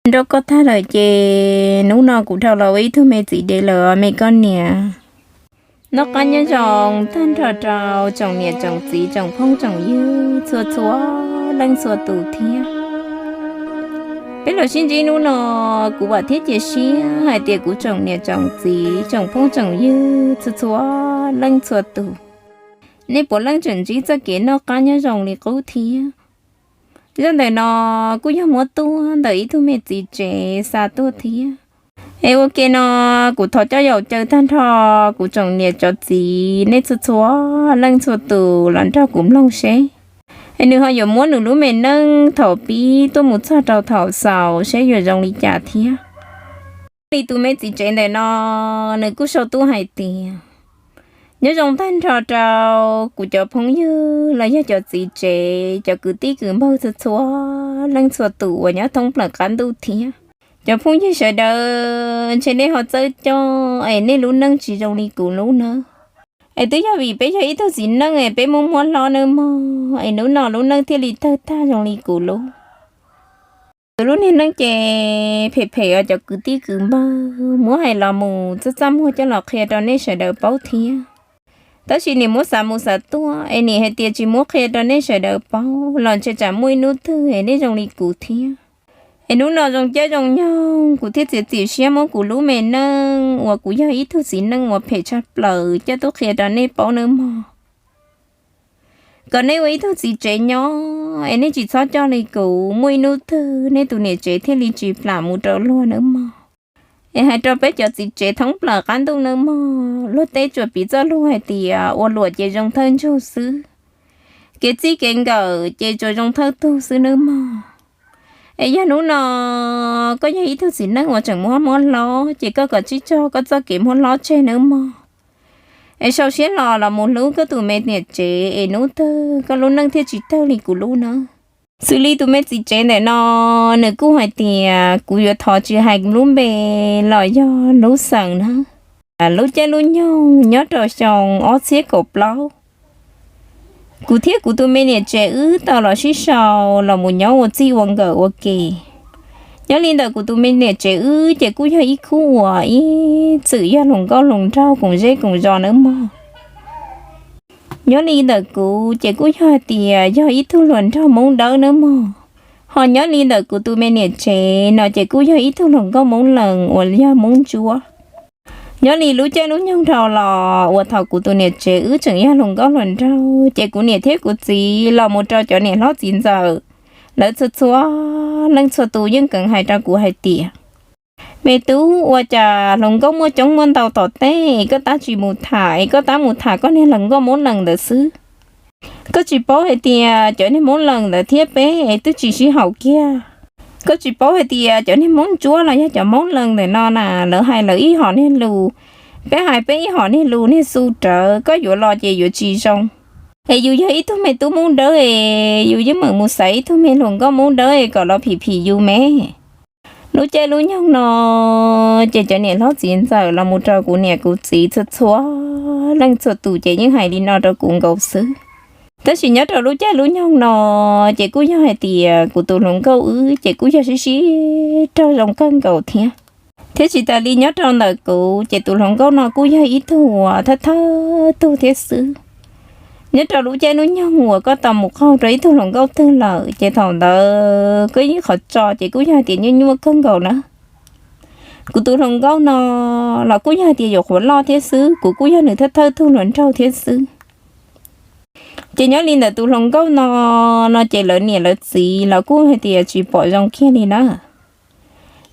Nrauj koj tag lawm ces hnub no kuv dhau los ua ib tug me txiv dev lawm me koj niam. Noj qab nyob zoo tag nrho rau tsoom niam tsoom txiv tsoom phooj tsoom ywg txhua txhua leej txhua tus thiab. Peb los sib ntsib hnub no, kuv vam thiab cia siab hais tias kuv tsoom niam tsoom txiv tsoom phooj tsoom ywg txhua txhua leej txhua tus, nej puav leej tseem ntsib txoj kev noj qab nyob zoo li qub thiab. Zaj ntawm no kuj yog muab tuaj ntawm ib tug me txiv tsev xa tuaj thiab. Es ua ke no kuv thov coj yaum caw tag nrho kuv tsoom niam tsoom txiv nej txhua txhua leej txhua tus los nrog kuv mloog seb es nws ho yuav muab nws lub me neej thaum pib tuaj mus txog rau thaum xaus seb yuav zoo li cas thiab. Li tus me txiv tsev ntawm no, nws kuj sau tuaj hais tias, nyob zoo tag nrho rau kuv cov phooj ywg los yog cov txiv tsev, cov kwv tij kwv npawg txhua txhua leej txhua tus uas nyob thoob plaws qab ntuj thiab. Cov phooj ywg sawv daws, ntshe nej ho txawj coj es nej lub neej tsis zoo li kuv lub nawb. Es twb yog vim peb yog ib tug txiv neej es peb muab muab hlob nawb mog, es hnub no lub neej thiaj li tawg tag zoo li kuv lub. Kuv lub niag neej ces phem phem os cov kwv tij kwv npawg, muab hais los mus txaj txaj muag coj los qhia rau nej sawv daws paub thiab. Tab sis nim muab xav mus xav tuaj es nim hais tias tsis muab qhia rau nej sawv daws paub los ntshe tsam muaj ib hnub twg es nej zoo li kuv thiab. Es hnub no zoo caij zoo nyoog kuv thiaj txiav txim siab muab kuv lub me neej uas kuv yog ib tug txiv neej uas phem tshaj plaws coj tuaj qhia rau nej paub nawb mog. Kom nej ua ib tug txiv tsev nyob es nej tsis txhob coj li kuv, muaj ib hnub twg nej tus niam tsev thiaj li tsis plam mus rau luag nawb mog. Es hais rau peb cov txiv tsev thoob plaws qab ntuj nawb mog, luag tej tsuas piv txoj lus hais tias ua luam ces zoo thawj ntsug xwb, kev txij kev nkawm ces tsuas zoo thawj tug xwb nawb mog. Es yog hnub no koj yog ib tug txiv neej uas tseem muab muab hlob ces koj kom tsib tso koj txoj kev muab hlob tseg nawb mog. Es sau siab los los mus hlub koj tus me niam tsev es hnub twg koj lub neej thiaj tsis tawg li kuv lub nawb. Xws li tus me txiv tsev ntawm no, nws kuj hais tias kuv yuav thov tsis hais lub npe los yog lub xeem na. Lub caij lub nyoog nyob rau xyoo ob txhiab kaum plaub, kuv thiab kuv tus me niam tsev wb tau los sib sau los mus nyob ua txij ua nkawm ua ke. Nyob li ntawm kuv tus me niam tsev wb ces kuj yog ib khub uas ib txwm yog hluas nkauj hluas nraug koom zej koom zos nawb mog. Nyob li ntawm kuv ces kuj yog hais tias yog ib tug hluas nraug Hmoob Dawb nawb mog. Ho nyob li ntawm kuv tus me niam tsev no ces kuj yog ib tug hluas nkauj Hmoob Lees uas yog Hmoob Ntsuab. Nyob li lub caij lub nyoog dhau los uas thaum kuv tus niam tsev wb tseem yog hluas nkauj hluas nraug ces kuv niam thiab kuv txiv los mus rau cov niam hlob txiv ntxawm, lawv txhua txhua leej txhua tus yeej keev hais rau kuv hais tias, me tub, ua cas hluas nkauj muaj coob muaj ntau tom teb es koj tab tsis mus tham, es koj tab mus tham koj niag hluas nkauj Hmoob Lees ntawd xwb. Koj tsis paub hais tias cov niag Hmoob Lees ntawd thiab peb es twb tsis sib haum kiag. Koj tsis paub hais tias cov niag Hmoob Ntsuab los yog cov Hmoob Lees ntawm no na, lawv hais lawv ib hom niag lus, peb hais peb ib hom niag lus, niag xu rawv, koj yuav los ces yuav tsis zoo. Es yus yog ib tug me tub Hmoob Dawb es yus yeej meem mus xaiv ib tug me hluas nkauj Hmoob Dawb es kom los phim phim yus me. Lub caij lub nyoog no ces cov niam hlob txiv ntxawm los mus rau kuv niam kuv txiv txhua txhua leej txhua tus ces yeej hais li no rau kuv nkaus xwb. Tab sis nyob rau lub caij lub nyoog no ces kuj yog hais tias kuv tus hluas nkauj wb ces kuj yog sib sib raug zoo kawg nkaus thiab. Thiab tsis tas li nyob rau ntawm kuv ces tus hluas nkauj no kuj yog ib tug uas thawj thawj tug thiab xwb. Nyob rau lub caij lub nyoog uas koj tau mus qaug rau ib tug hluas nkauj twg lawm ces thaum ntawd koj ib qhov tso ces kuj yog hais tias nyuaj nyuaj kawg nkaus na. Kuv tus hluas nkauj no los kuj yog hais tias yuav qhuav loj thiab xwb, kuv kuj yog nws thawj thawj tug hluas nraug thiab xwb. Ces nyob li ntawm tus hluas nkauj no, no ces lawv niam lawv txiv los kuj hais tias tsis pom zoo kiag li na.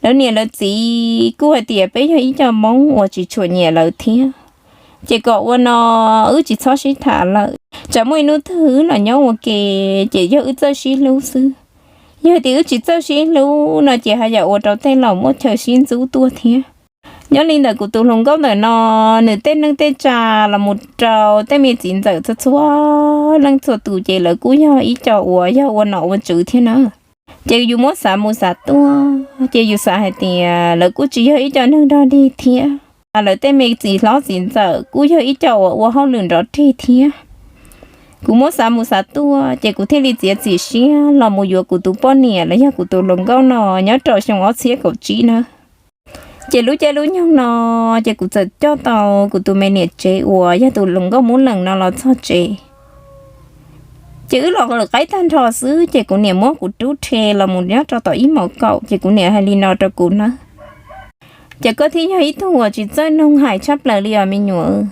Lawv niam lawv txiv kuj hais tias peb yog ib co Hmoob uas tsis tshua nyiam lawv thiab, ces kom ua no wb tsis txhob sib tham lawm. Tsam muaj ib hnub twg wb los nyob ua ke ces yog wb txawj sib hlub xwb. Yog hais tias wb tsis txawj sib hlub no ces haj yam ua rau tej laus muaj chaw sib ntxub tuaj thiab. Nyob li ntawm kuv tus hluas nkauj ntawm no, nws tej neej tej tsa los mus rau tej me txiv ntxawm txhua txhua leej txhua tus ces lawv kuj yog ib co uas yog ua nom ua tswv thiab na. Ces yus muab xav mus xav tuaj ces yus xav hais tias lawv kuj tsis yog ib co neeg dog dig thiab. Lawv tej me txiv hlob txiv ntxawm kuj yog ib co uas ua hauj lwm nrov rig thiab. Kuv muab xav mus xav tuaj ces kuv thiaj li txiav txim siab los mus yuav kuv tus poj niam los yog kuv tus hluas nkauj no nyob rau xyoo ob txhiab kaum tsib na. Ces lub caij lub nyoog no ces kuv txawm coj tau kuv tus me niam tsev uas yog tus hluas nkauj Hmoob Lees no los txog tsev. Ces wb los lawm qaib tag nrho xwb ces kuv niam muab kuv rub rhe los mus nyob rau tom ib mos kaum ces kuv niam hais li no rau kuv na: Ces koj thiaj yog ib tug uas tsis txawj noog hais tshaj plaws li os me nyuam.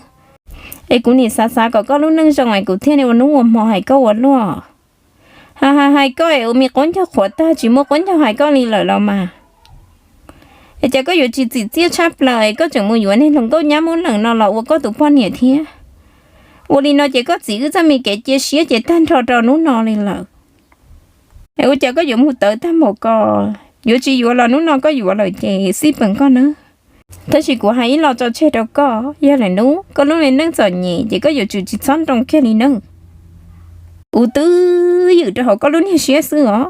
Es kuv niam xav xav kom koj lub neej zoo es kuv thiaj li ua hnub ua hmo hais koj ua luaj. Hais hais hais koj es ua me qaub ncaug qhuav tag tsis muaj qaub ncaug hais koj li lawm los mas. Es cas koj yuav tsis txim txiaj tshaj plaws es koj tseem mus yuav niag hluas nkauj nyab Hmoob Lees no los ua koj tus poj niam thiab? Ua li no ces koj txiv wb txoj me kev cia siab ces tag nrho rau hnub no li lawm. Es ua cas koj yuav mus tawv tag npaum ko? Yuav tsis yuav los hnub no koj yuav lawm ces xij peem koj nawb. Tab sis kuv hais ib lo tso tseg rau koj, yog lwm hnub koj lub neej txom nyem ces koj yuav tsum tsis txhob nroo kiag li nawb. Kuv twb ywm rau hauv koj lub niag siab xwb os.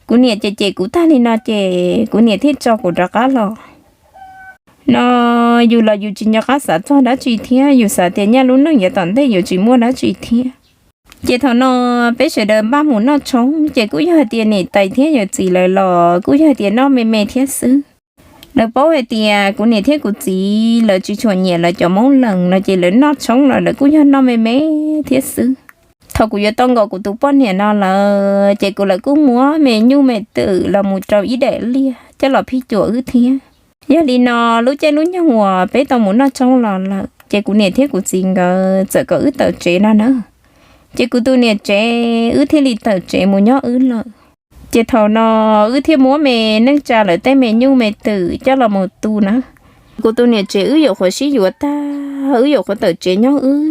Kuv niam ces cem kuv tag li no ces kuv niam thiaj tso kuv rov qab los. No yus los yus tsis nco qab xav txog dab tsi thiab, yus xav tias nyaj lub neej yav tom ntej yuav tsis muaj dab tsi thiab. Ces thaum no peb sawv daws npaj mus noj tshoob ces kuj yog hais tias niam tais thiab yawm txiv lawv los kuj yog hais tias noj me me thiab xwb. Lawv paub hais tias kuv niam thiab kuv txiv lawv tsis tshua nyiam lawv cov Hmoob Lees no ces lawv noj tshoob los lawv kuj yog noj me me thiab xwb. Thaum kuv yuav tau nkaus kuv tus poj niam no lawm ces kuv lawv kuj muab me nyuj me twm los mus rau ib daim liaj coj los phij cuam wb thiab. Yog li no lub caij lub nyoog uas peb tau mus noj tshoob los lawm ces kuv niam thiab kuv txiv nkawd txawm kom wb tawm tsev no na. Ces kuv tus niam tsev wb thiaj li tawm tsev mus nyob wb lawm. Ces thaum no wb thiaj muab me neej tsa lawv tej me nyuj me twm coj los mus tu na. Kuv tus niam tsev wb yuav qhuav sib yuav tag wb yuav qhuav tawm tsev nyob wb.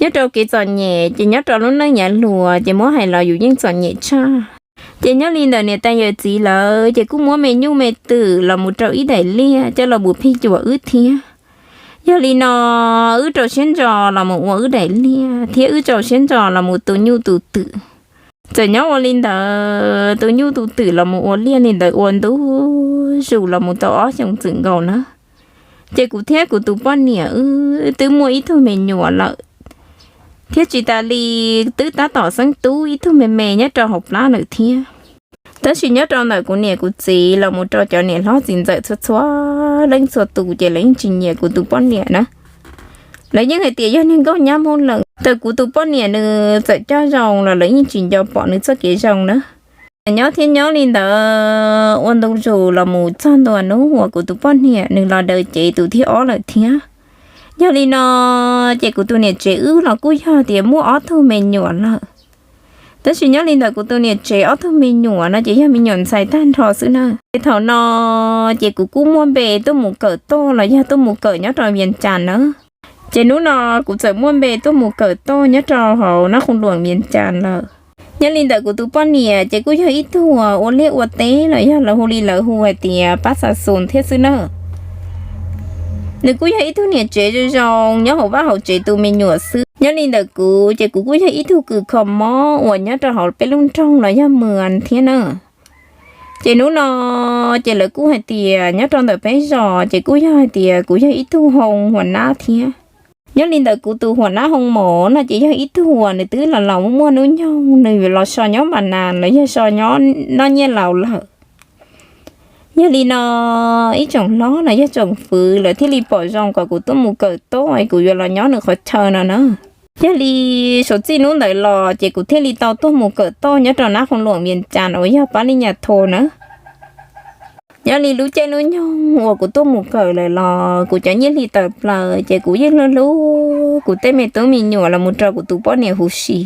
Nyob rau kev txom nyem ces nyob rau lub neej yav luas ces muab hais los yus yeej txom nyem tshaj. Ces nyob li ntawm niam tais yawm txiv lawv ces kuj muab me nyuj me twm los mus rau ib daim liaj coj los mus phij cuam wb thiab. Yog li no wb rau siab ntso los mus ua wb daim liaj thiab wb rau siab ntso los mus tu nyuj tu twm. Txawm nyob ua li ntawd tu nyuj tu twm los mus ua liaj li ntawd ua ntu zus los mus tau ob xyoos txwm nkaus na. Ces kuv thiab kuv tus poj niam wb twb muaj ib tug me nyuam lawm, thiab tsis tas li twb tab tom xeeb tub ib tug me me nyob rau hauv plab lawm thiab. Tab sis nyob rau ntawm kuv niam kuv txiv los mus rau cov niam hlob txiv ntxawm txhua txhua leej txhua tus ces lawv yeej tsis nyiam kuv tus poj niam na. Lawv yeej hais tias yog niag nkauj nyab Hmoob Lees, txawm kuv tus poj niam nws txawm coj zoo los lawv yeej tsis nco pom nws txoj kev zoo na. Nyob thiab nyob li ntawd ua ntu zus los mus txog ntua hnub uas kuv tus poj niam nws los daws cev tus thib ob lawm thiab. Yog li no ces kuv tus niam tsev wb los kuj yog tias muaj ob tug me nyuam lawm. Tab sis nyob li ntawm kuv tus niam tsev ob tug me nyuam no ces yog me nyuam ntxhais tag nrho xwb na. Ces thaum no ces kuv kuj muaj npe tuaj mus kawm toj los yog tuaj mus kawm nyob rau Vias Cas na. Ces hnub no kuv txawm muaj npe tuaj mus kawm toj nyob rau hauv Nab Qhoos Luam Vias Cas lawm. Nyob li ntawm kuv tus poj niam ces kuj yog ib tug ua liaj ua teb los yog lawv hu li lawv hu hais tias pab xa xus thiab xwb na. Nws kuj yog ib tug niam tsev zoo zoo nyob hauv vaj hauv tsev tu me nyuam xwb. Nyob li ntawm kuv ces kuv kuj yog ib tug kws kho mob uas nyob rau hauv peb lub nroog los yog Muas thiab na. Ces hnub no ces lawv kuj hais tias nyob rau ntawm peb zos ces kuj yog hais tias kuv yog ib tug hoo huam nab thiab. Nyob li ntawm kuv tus huam nab hoo mos no ces yog ib tug uas nws twb los laus muaj hnub nyoog, nws yuav los so nyob Mas Nas los yog so nyob noj nyiaj laus lawm. Yog li no ib tsoom hlob los yog tsoom fwv lawv thiaj li pom zoo kom kuv tuaj mus kawm toj es kuv yuav los nyob nws qhov chaw no na. Yog li suav txij hnub ntawd los ces kuv thiaj li tau tuaj mus kawm toj nyob rau Nab Qhoos Luam Vias Cas uas yog pab li nyas tho na. Nyob li lub caij lub nyoog uas kuv tuaj mus kawm lawm los kuv cov nyiaj hli tawm plaws ces kuv yeej hlub hlub kuv tej me tub me nyuam los mus rau kuv tus poj niam huv si.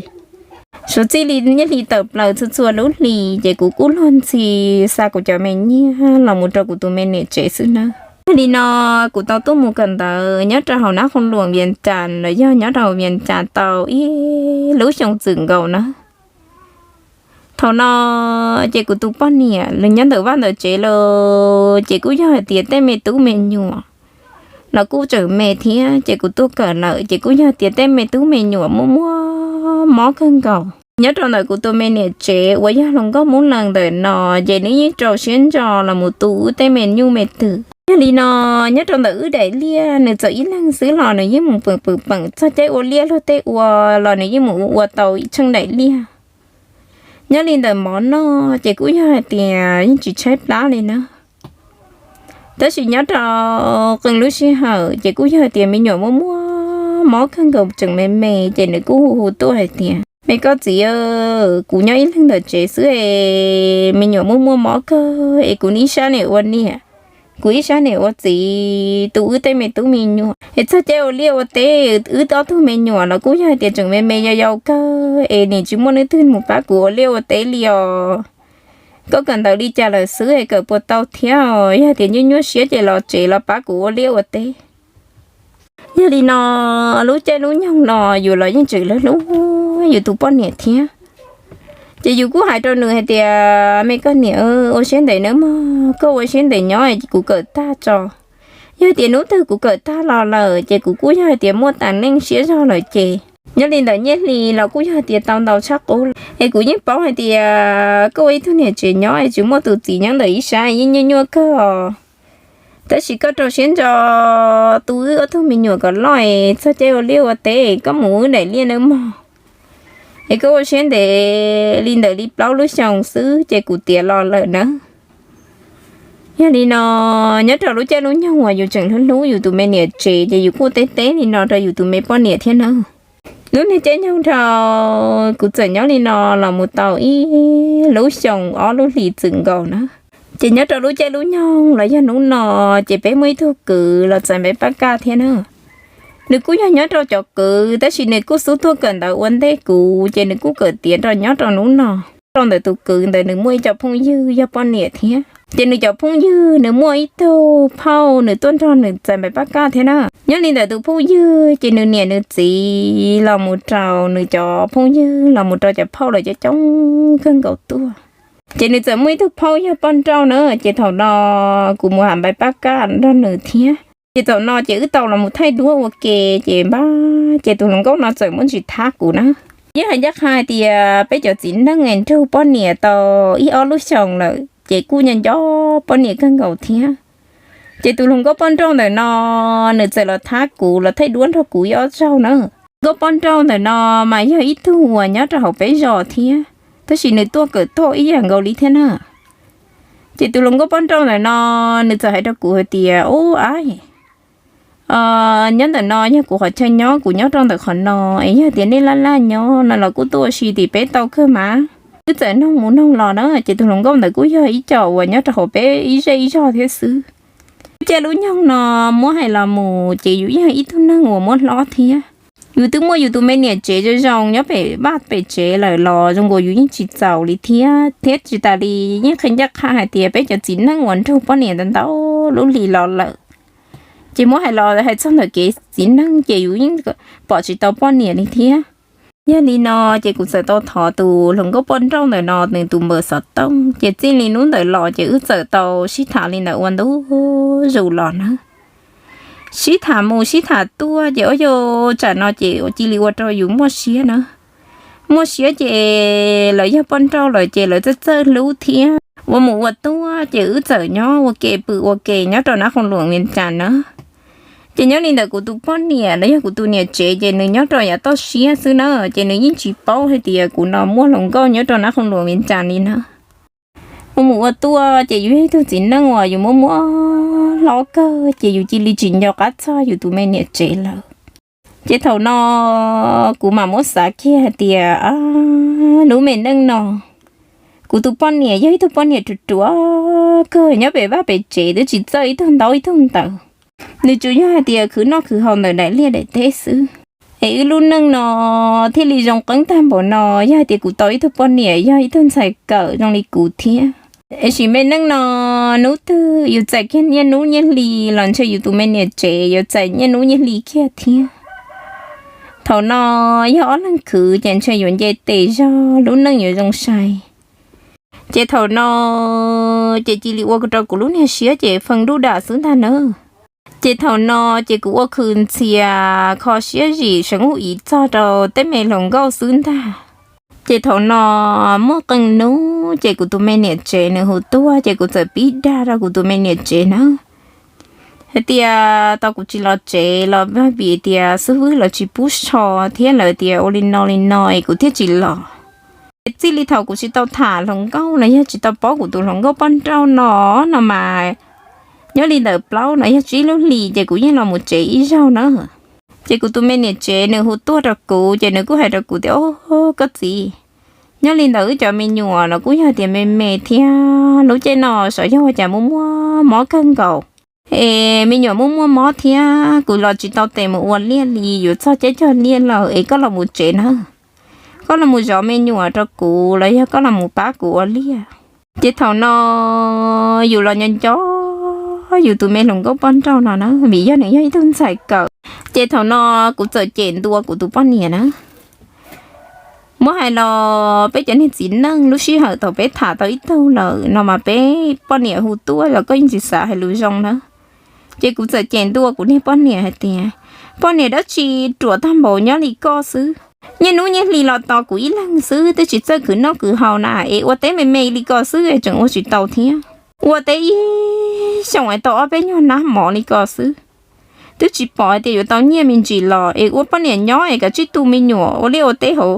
Suav txij li nyiaj hli tawm plaws txhua txhua lub hli ces kuv kuj luag ntxhi xa kuv cov me nyiaj los mus rau kuv tus me niam tsev xwb na. Yog li no kuv tau tuaj mus kawm ntawv nyob rau hauv Nab Qhoos Luam Vias Cas los yog nyob rau Vias Cas tau ib lub xyoo txwm nkaus na. Thaum no ces kuv tus poj niam nws nyob ntawm vaj ntawm tsev lawm ces kuj yog hais tias tej me tub me nyuam los kuj tseem me thiab ces kuv tuaj kawm lawm ces kuj yog tias tej me tub me nyuam muaj muaj mob kawg nkaus. Nyob rau ntawm kuv tus me niam tsev uas yog hluas nkauj Hmoob Lees ntawm no ces nws yeej rau siab ntso los mus tu wb tej me nyuj me twm. Yog li no, nyob rau ntawm wb daim liaj nws txawm ib leeg xwb los nws yeej mus peem peem peem txog caij ua liaj luag tej ua los nws yeej mus ua tau ib tsheej daim liaj. Nyob li ntawm mov noj ces kuj yog hais tias yeej tsis tshaib plab li na. Tab sis nyob rau qee lub sij hawm ces kuj yog hais tias me nyuam muaj muaj mob kawg nkaus tseem me me ces nws kuj hu hu tuaj hais tias, me koj txiv, kuv nyob ib leeg ntawm tsev xwb es me nyuam muaj muaj mob kawg es kuv ib sab niam ua niam, kuv ib sab niam ua txiv tu wb tej me tub me nyuam es txog caij ua liaj ua teb wb ob tug me nyuam los kuj yog hais tias tseem me me yau yau kawg es nim tsis muaj leej twg mus pab kuv ua liaj ua teb li os. Koj kawm ntawv li cas lawm xwb es kawm puas tau thiab os? Yog tias nyuaj nyuaj siab ces los tsev los pab kuv ua liaj ua teb. Yog li no, lub caij lub nyoog no yus los yeej tseem hlub hlub yus tus poj niam thiab. Ces yus kuj hais rau nws hais tias, me koj niam, ua siab ntev nawb mog, koj ua siab ntev nyob kuv kawm tag tso. Yog tias hnub twg kuv kawm tag los lawm ces kuv kuj yog hais tias muaj tas neej siab zog lawm ces nyob li ntawm nyiaj hli los kuj yog hais tias tau ntau tshaj qub es kuv yeej paub hais tias koj ua ib tug niam tsev nyob es tsis muaj tus txiv nyob ntawm ib sab yeej nyuaj nyuaj kawg os. Tab sis koj rau siab ntso tu wb ob tug me nyuam kom loj es txog caij ua liaj ua teb koj mus wb daim liaj nawb mog. Es koj ua siab ntev li ntawm li plaub lub xyoos xwb ces kuv tiav los lawm nawb. Yog li no, nyob rau lub caij lub nyoog uas yus tseem hlub hlub yus tus me niam tsev ces yus kuj teb teb li no rau yus tus me poj niam thiab nawb. Lub niag caij nyoog dhau, kuv txawm nyob li no los mus tau ib lub xyoos ob lub hlis txwm nkaus na. Ces nyob rau lub caij lub nyoog los yog hnub no, ces peb muaj ib tug kwv los txais npaiv pab kaj thiab na. Nws kuj yog nyob rau cov kwv tab sis nws kuj xub tuaj kawm ntawv ua ntej kuv ces nws kuj kawm tiav rau nyob rau hnub no. Rau ntawm tus kwv ntawd nws muaj ib co phooj ywg yog poj niam thiab ces nws cov phooj ywg nws muaj ib tug phauj nws tuaj nrog nws txais npaiv pab kaj thiab na. Nyob li ntawm tus phooj ywg ces nws niam nws txiv los mus rau nws cov phooj ywg los mus rau cov phauj lawv coob coob kawg nkaus tuaj. Ces nws txawm muaj ib tug phauj yog poj nrauj na, ces thaum no kuv mus ham npaiv pab kaj nrog nws thiab. Ces thaum no ces wb tau los mus thaij duab ua ke, ces npab ces tus hluas nkauj no txawm muab ntsis thab kuv na. Yeej hais ncaj qha hais tias peb cov txiv neej es nrug poj niam tau ib ob lub xyoos lawm ces kuj nco nco poj niam kawg nkaus thiab. Ces tus hluas nkauj poj nrauj ntawm no nws txawm los thab kuv los thaij duab nrog kuv ib ob zaug na. Nkauj poj nrauj ntawm no mas yog ib tug uas nyob rau hauv peb zos thiab, tab sis nws tuaj kawm tag ib yam nkaus li thiab na. Ces tus hluas nkauj poj nrauj ntawm no nws txawm hais rau kuv hais tias, ub, ab, nyob ntawm no yog kuv qhov chaw nyob, kuv nyob rau ntawm qhov no, es yog tias nej laj laj nyob no los kuj tuaj ua si tim peb tau kawg mas. Wb txawm noog mus noog los na, ces tus hluas nkauj ntawd kuj yog ib co uas nyob rau hauv peb ib zej ib zog thiab xwb. Lub caij lub nyoog no muab hais los mus ces yus yog ib tug neeg uas muab hlob thiab. Yus twb muaj yus tus me niam tsev zoo zoo nyob pem vaj pem tsev lawm los zoo nkaus yus yeej tsis txaus li thiab, thiab tsis tas li yeej qhia ncaj qha hais tias peb cov txiv neej uas nrug poj niam ntau ntau lub hlis los lawm, ces muab hais los hais txog ntawm kev txiv neej ces yus yeej pom tsis tau poj niam li thiab. Yog li no ces kuv txawm tau thov tus hluas nkauj poj nrauj ntawm no nws tus npawb xov tooj, ces txij li hnub ntawd los ces wb txawm tau sib tham li ntawd ua ntu zus los na. Sib tham mus sib tham tuaj ces ua cas no ces cia li ua rau yus muaj siab na. Muaj siab ces lawv yog poj nrauj lawm ces lawv txawj txawj hlub thiab. Ua mus ua tuaj ces wb txawm nyob ua ke pw ua ke nyob rau nab qhoo luam Vias Cas na. Ces nyob li ntawm kuv tus poj niam los yog kuv tus niam tsev ces nws nyob rau yav toj siab xwb na, ces nws yeej tsis paub hais tias kuv no muaj hluas nkauj nyob rau nab qhoo luam Vias Cas li na. Ua mus ua tuaj ces yus yog ib tug txiv neej uas yus muaj muaj hlob kawg ces yus cia li tsis nco qab txog yus tus me niam tsev lawm. Ces thaum no kuv mam muab xav kiag hais tias, lub me neej no, kuv tus poj niam yog ib tug poj niam ruam ruam kawg nyob pem vaj pem tsev twb tsis txawj ib tug ntaub ib tug ntawv. Nws tsuas yog hais tias khwv noj khwv haus ntawm daim liaj daim teb xwb. Es wb lub neej no thiaj li zoo qeeb tag npaum no, yog hais tias kuv tau ib tug poj niam yog ib tug ntxhais kawm zoo li kuv thiab. Es sim me neej no, hnub twg yus txais kiag niaj hnub niaj hli los ntshe yus tus me niam tsev yuav txais niaj hnub niaj hli kiag thiab. Thaum no yog ob leeg khwv ces ntshe yuav nce tes zog lub neej yuav zoo sai. Ces thaum no ces cia li ua rau kuv lub niag siab ces fee nruj dam xwb ntag na. Ces thaum no ces kuv ua khwv ntxhias kho siab zim seev ub ib txog rau tej me hluas nkauj xwb ntag. Ces thaum no muaj qee hnub ces kuv tus me niam tsev nws hu tuaj ces kuv txawm pib dag rau kuv tus me niam tsev na. Hais tias tau kuv tsis los tsev los vim tias xib hwb lawv tsis pub so thiab lawv tias ua li no li no es kuv thiaj tsis los. Ces txij li thaum kuv tsis tau tham hluas nkauj los yog tsis tau paub kuv tus hluas nkauj poj nrauj no, no mas nyob li ntawm plaub no yog tsib lub hlis ces kuv yeej los mus tsev ib zaug na. Ces kuv tus me niam tsev nws hu tuaj rau kuv ces nws kuj hais rau kuv tias, Au, koj txiv, nyob li ntawm wb cov me nyuam los kuj yog tias me me thiab lub caij no sav yog ua cas muaj muaj mob kawg nkaus. Es me nyuam muaj muaj mob thiab kuv los tsis tau tes mus ua liaj li, yuav txog caij cog liaj lawm es koj los mus tsev na. Koj los mus zov me nyuam rau kuv los yog koj los mus pab kuv ua liaj. Ces thaum no yus los nco nco yus tus me hluas nkauj poj nrauj no na, vim yog nws yog ib tug ntxhais kawm. Ces thaum no kuv txawm cem ntua kuv tus poj niam na. Muab hais los peb cov niag txiv neej lub sij hawm thaum peb tham tau ib tug lawm no mas peb poj niam hu tuaj los koj yeej tsis xav hais lus zoo na. Ces kuv txawm cem ntua kuv niag poj niam hais tias, Poj niam dab tsi ruam tag npaum nyob li koj xwb, niaj hnub niaj hli los tos kuv ib leeg xwb twb tsis txawj khwv noj khwv haus na, es ua teb me me li koj xwb es tseem ua tsis tau thiab. Ua teb ib xyoos es tau ob peb nyuag nab mov li koj xwb, twb tsis pom hais tias yuav tau nyiaj me ntsis los es ua poj niam nyob es kav tsij tu me nyuam ua liaj ua teb hauv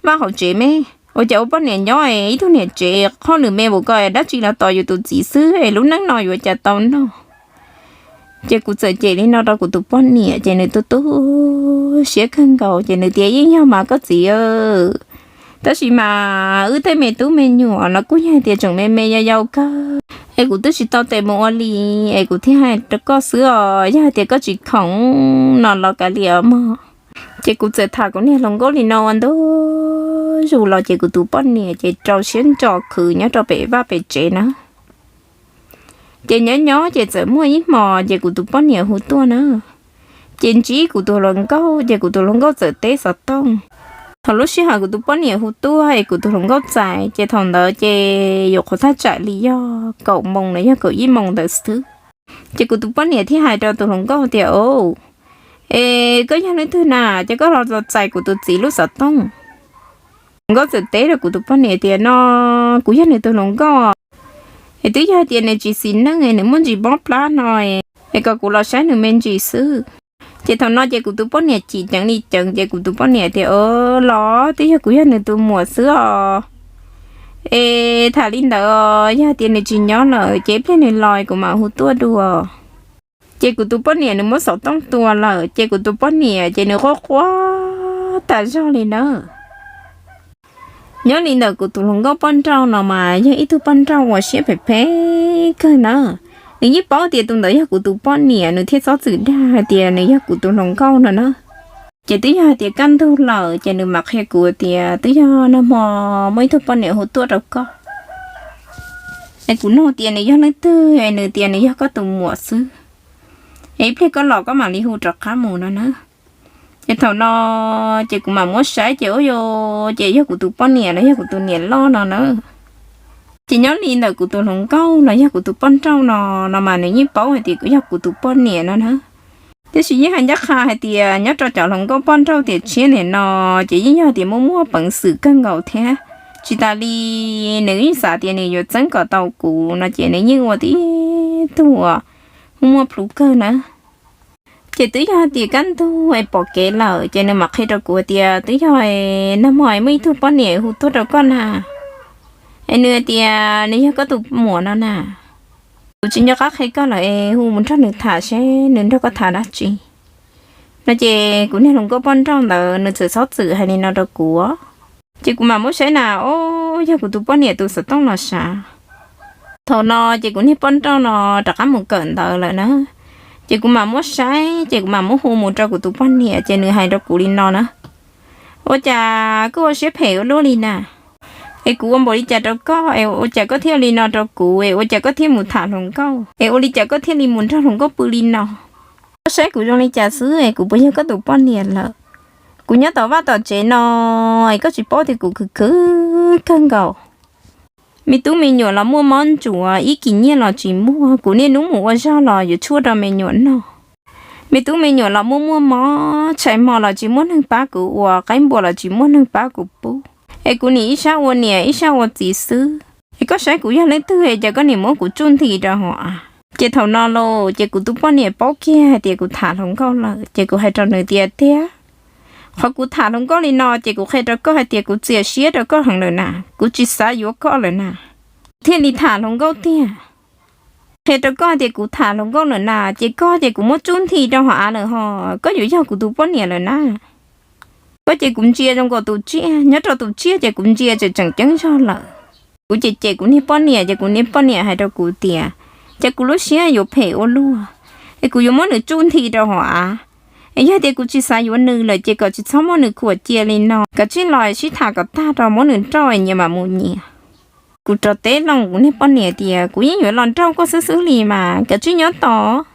vaj hauv tsev me. Ua cas ua poj niam nyob es ib tug niam tsev qhov nws me npaum ko dab tsi los tos yus tus txiv xwb es lub neej no yuav cas tau noj. Ces kuv txawm cem li no rau kuv tus poj niam ces nws tu tu siab kawg nkaus ces nws tias, Yeej yog mas koj txiv, tab sis mas wb tej me tub me nyuam no kuj yog hais tias tseem me me yau yau kawg es kuv twb tsis tau tes mus ua li, es kuv thiaj hais rau koj xwb os, yog hais tias koj tsis khoom no los kav liam mog. Ces kuv txawm tham kuv niag hluas nkauj li no ua ntu zus los ces kuv tus poj niam ces rau siab ntso khwv nyob rau pem vaj pem tsev na. Ces nyob nyob ces txawm muaj ib hmos ces kuv tus poj niam hu tuaj na. Ces ntsib kuv tus hluas nkauj ces kuv tus hluas nkauj txawm teb xov tooj. Thaum lub sij hawm kuv tus poj niam hu tuaj es kuv tus hluas nkauj txais ces thaum ntawd ces yuav qhuav thaj tsam li yog kaum moos los yog kaum ib moos ntawd xwb. Ces kuv tus poj niam thiaj hais rau tus hluas nkauj tias, Au, es koj yog leej twg na, ces koj los txais kuv tus txiv lub xov tooj? Hluas nkauj txawm teb rau kuv tus poj niam tias, No, kuv yog nws tus hluas nkauj, es twb yog hais tias nws tsis xis neej es nws muaj ntsis mob plab no, es kom kuv los saib nws me ntsis xwb. Ces thaum no ces kuv tus poj niam chim ceev li ceev ces kuv tus poj niam tias, Los twb yog kuv yog nws tus muam xwb os. Es tham li ntawd yog hais tias nws tsis nyob lawm ces ib pliag nws los kuv mam hu tuaj dua. Ces kuv tus poj niam nws muab xov tooj tua lawm ces kuv tus poj niam ces nws quaj quaj tas zog li na. Nyob li ntawm kuv tus hluas nkauj poj nrauj no mas yog ib tug poj nrauj uas siab phem phem kawg na. Nws yeej paub tias tus ntawd yog kuv tus poj niam nws thiaj txhob txwm dag hais tias nws yog kuv tus hluas nkauj no na. Ces twb yog hais tias kaj ntug lawm ces nws mam qhia kuv tias, Twb yog nag hmo muaj ib tug poj niam hu tuaj rau koj, es kuv nug tias nws yog leej twg es nws tias nws yog koj tus muam xwb, es ib pliag koj los koj mam li hu rov qab mus no na. Ces thaum no ces kuv mam muab saib ces ua cas ces yog kuv tus poj niam los yog kuv tus niam loj no na. Ces nyob li ntawm kuv tus hluas nkauj los yog kuv tus poj nrauj no, no mas nws yeej paub hais tias kuv yog kuv tus poj niam no na. Tiam sis yeej hais ncaj qha hais tias nyob rau cov hluas nkauj poj nrauj tiam tshiab nim no ces yeej yog tias muaj muaj peev xwm kawg nkaus thiab. Tsis tas li nws yeej xav tias nws yuav txeeb kom tau kuv no ces nws yeej ua tib tug uas muaj muaj plhus kawg na. Ces twb yog hais tias kaj ntug es pom kev lawm ces nws mam qhia rau kuv tias, Twb yog nag hmo muaj ib tug poj niam hu tuaj rau koj na, es nws hais tias nws yog koj tus muam no na. Kuv tsis nco qab qhia koj lawm es hu mus nrog nws tham seb nws nrog koj tham dab tsi no. Ces kuv niag hluas nkauj poj nrauj ntawd nws txawm txhob txwm hais li no rau kuv. Ces kuv mam muab saib na, o, yog kuv tus poj niam tus xov tooj los sav. Thaum no ces kuv niag poj nrauj no rov qab mus kawm ntawv lawm na. Ces kuv mam muab saib ces kuv mam muab hu mus rau kuv tus poj niam ces nws hais rau kuv li no na, Ua cas koj ua siab phem ua luaj li na? Es kuv ua npaum li cas rau koj es ua cas koj thiaj li no rau kuv, es ua cas koj thiaj mus tham hluas nkauj, es ua li cas koj thiaj li mus nrog hluas nkauj pw li no? Koj saib kuv zoo li cas xwb es kuv puas yog koj tus poj niam lawm? Kuv nyob tom vaj tom tsev no es koj tsis paub tias kuv khwv khwv kawg nkaus. Me tub me nyuam los muaj mob ntsuav, ib kis nyiaj los tsis muaj, kuv niaj hnub mus ua zog los yuav tshuaj rau me nyuam noj. Me tub me nyuam los muaj muaj mob, tshais hmo los tsis muaj neeg pab kuv ua, qaib npua los tsis muaj neeg pab kuv pub. Es kuv nim ib sab ua niam ib sab ua txiv xwb. Es koj saib kuv yog leej twg es cas koj nim muab kuv tsuj nthi rau hauv av? Ces thaum no los ces kuv tus poj niam paub kiag hais tias kuv tham hluas nkauj lawm, ces kuv hais rau nws tias, tiag, qhov kuv tham hluas nkauj li no ces kuv qhia rau koj hais tias kuv txias siab rau koj heev lawm na, kuv tsis xav yuav koj lawm na, thiaj li tham hluas nkauj tiag. Qhia rau koj tias kuv tham hluas nkauj lawm na, ces koj ces kuv muab tsuj nthi rau hauv av lawm ho, koj yuav yog kuv tus poj niam lawm na. Koj ces kuv ntsia zoo nkaus tus tsiaj, nyob rau tus tsiaj ces kuv ntsia tseem tseem ceeb zog lawm. Kuv cem cem kuv niag poj niam ces kuv niag poj niam hais rau kuv tias, ces kuv lub siab yuav phem ua luaj, es kuv yuav muab nws tsuj nthi rau hauv av. Es yog tias kuv tsis xav yuav nws lawm ces kom tsis txhob muab nws khuam cia li no, kav tsij los sib tham kom tag rau muab nws nrauj es nyias mam mus nyias. Kuv rov teb loo kuv niag poj niam tias, kuv yeej yuav los nrauj koj xwb xwb li mas, kav tsij nyob tos,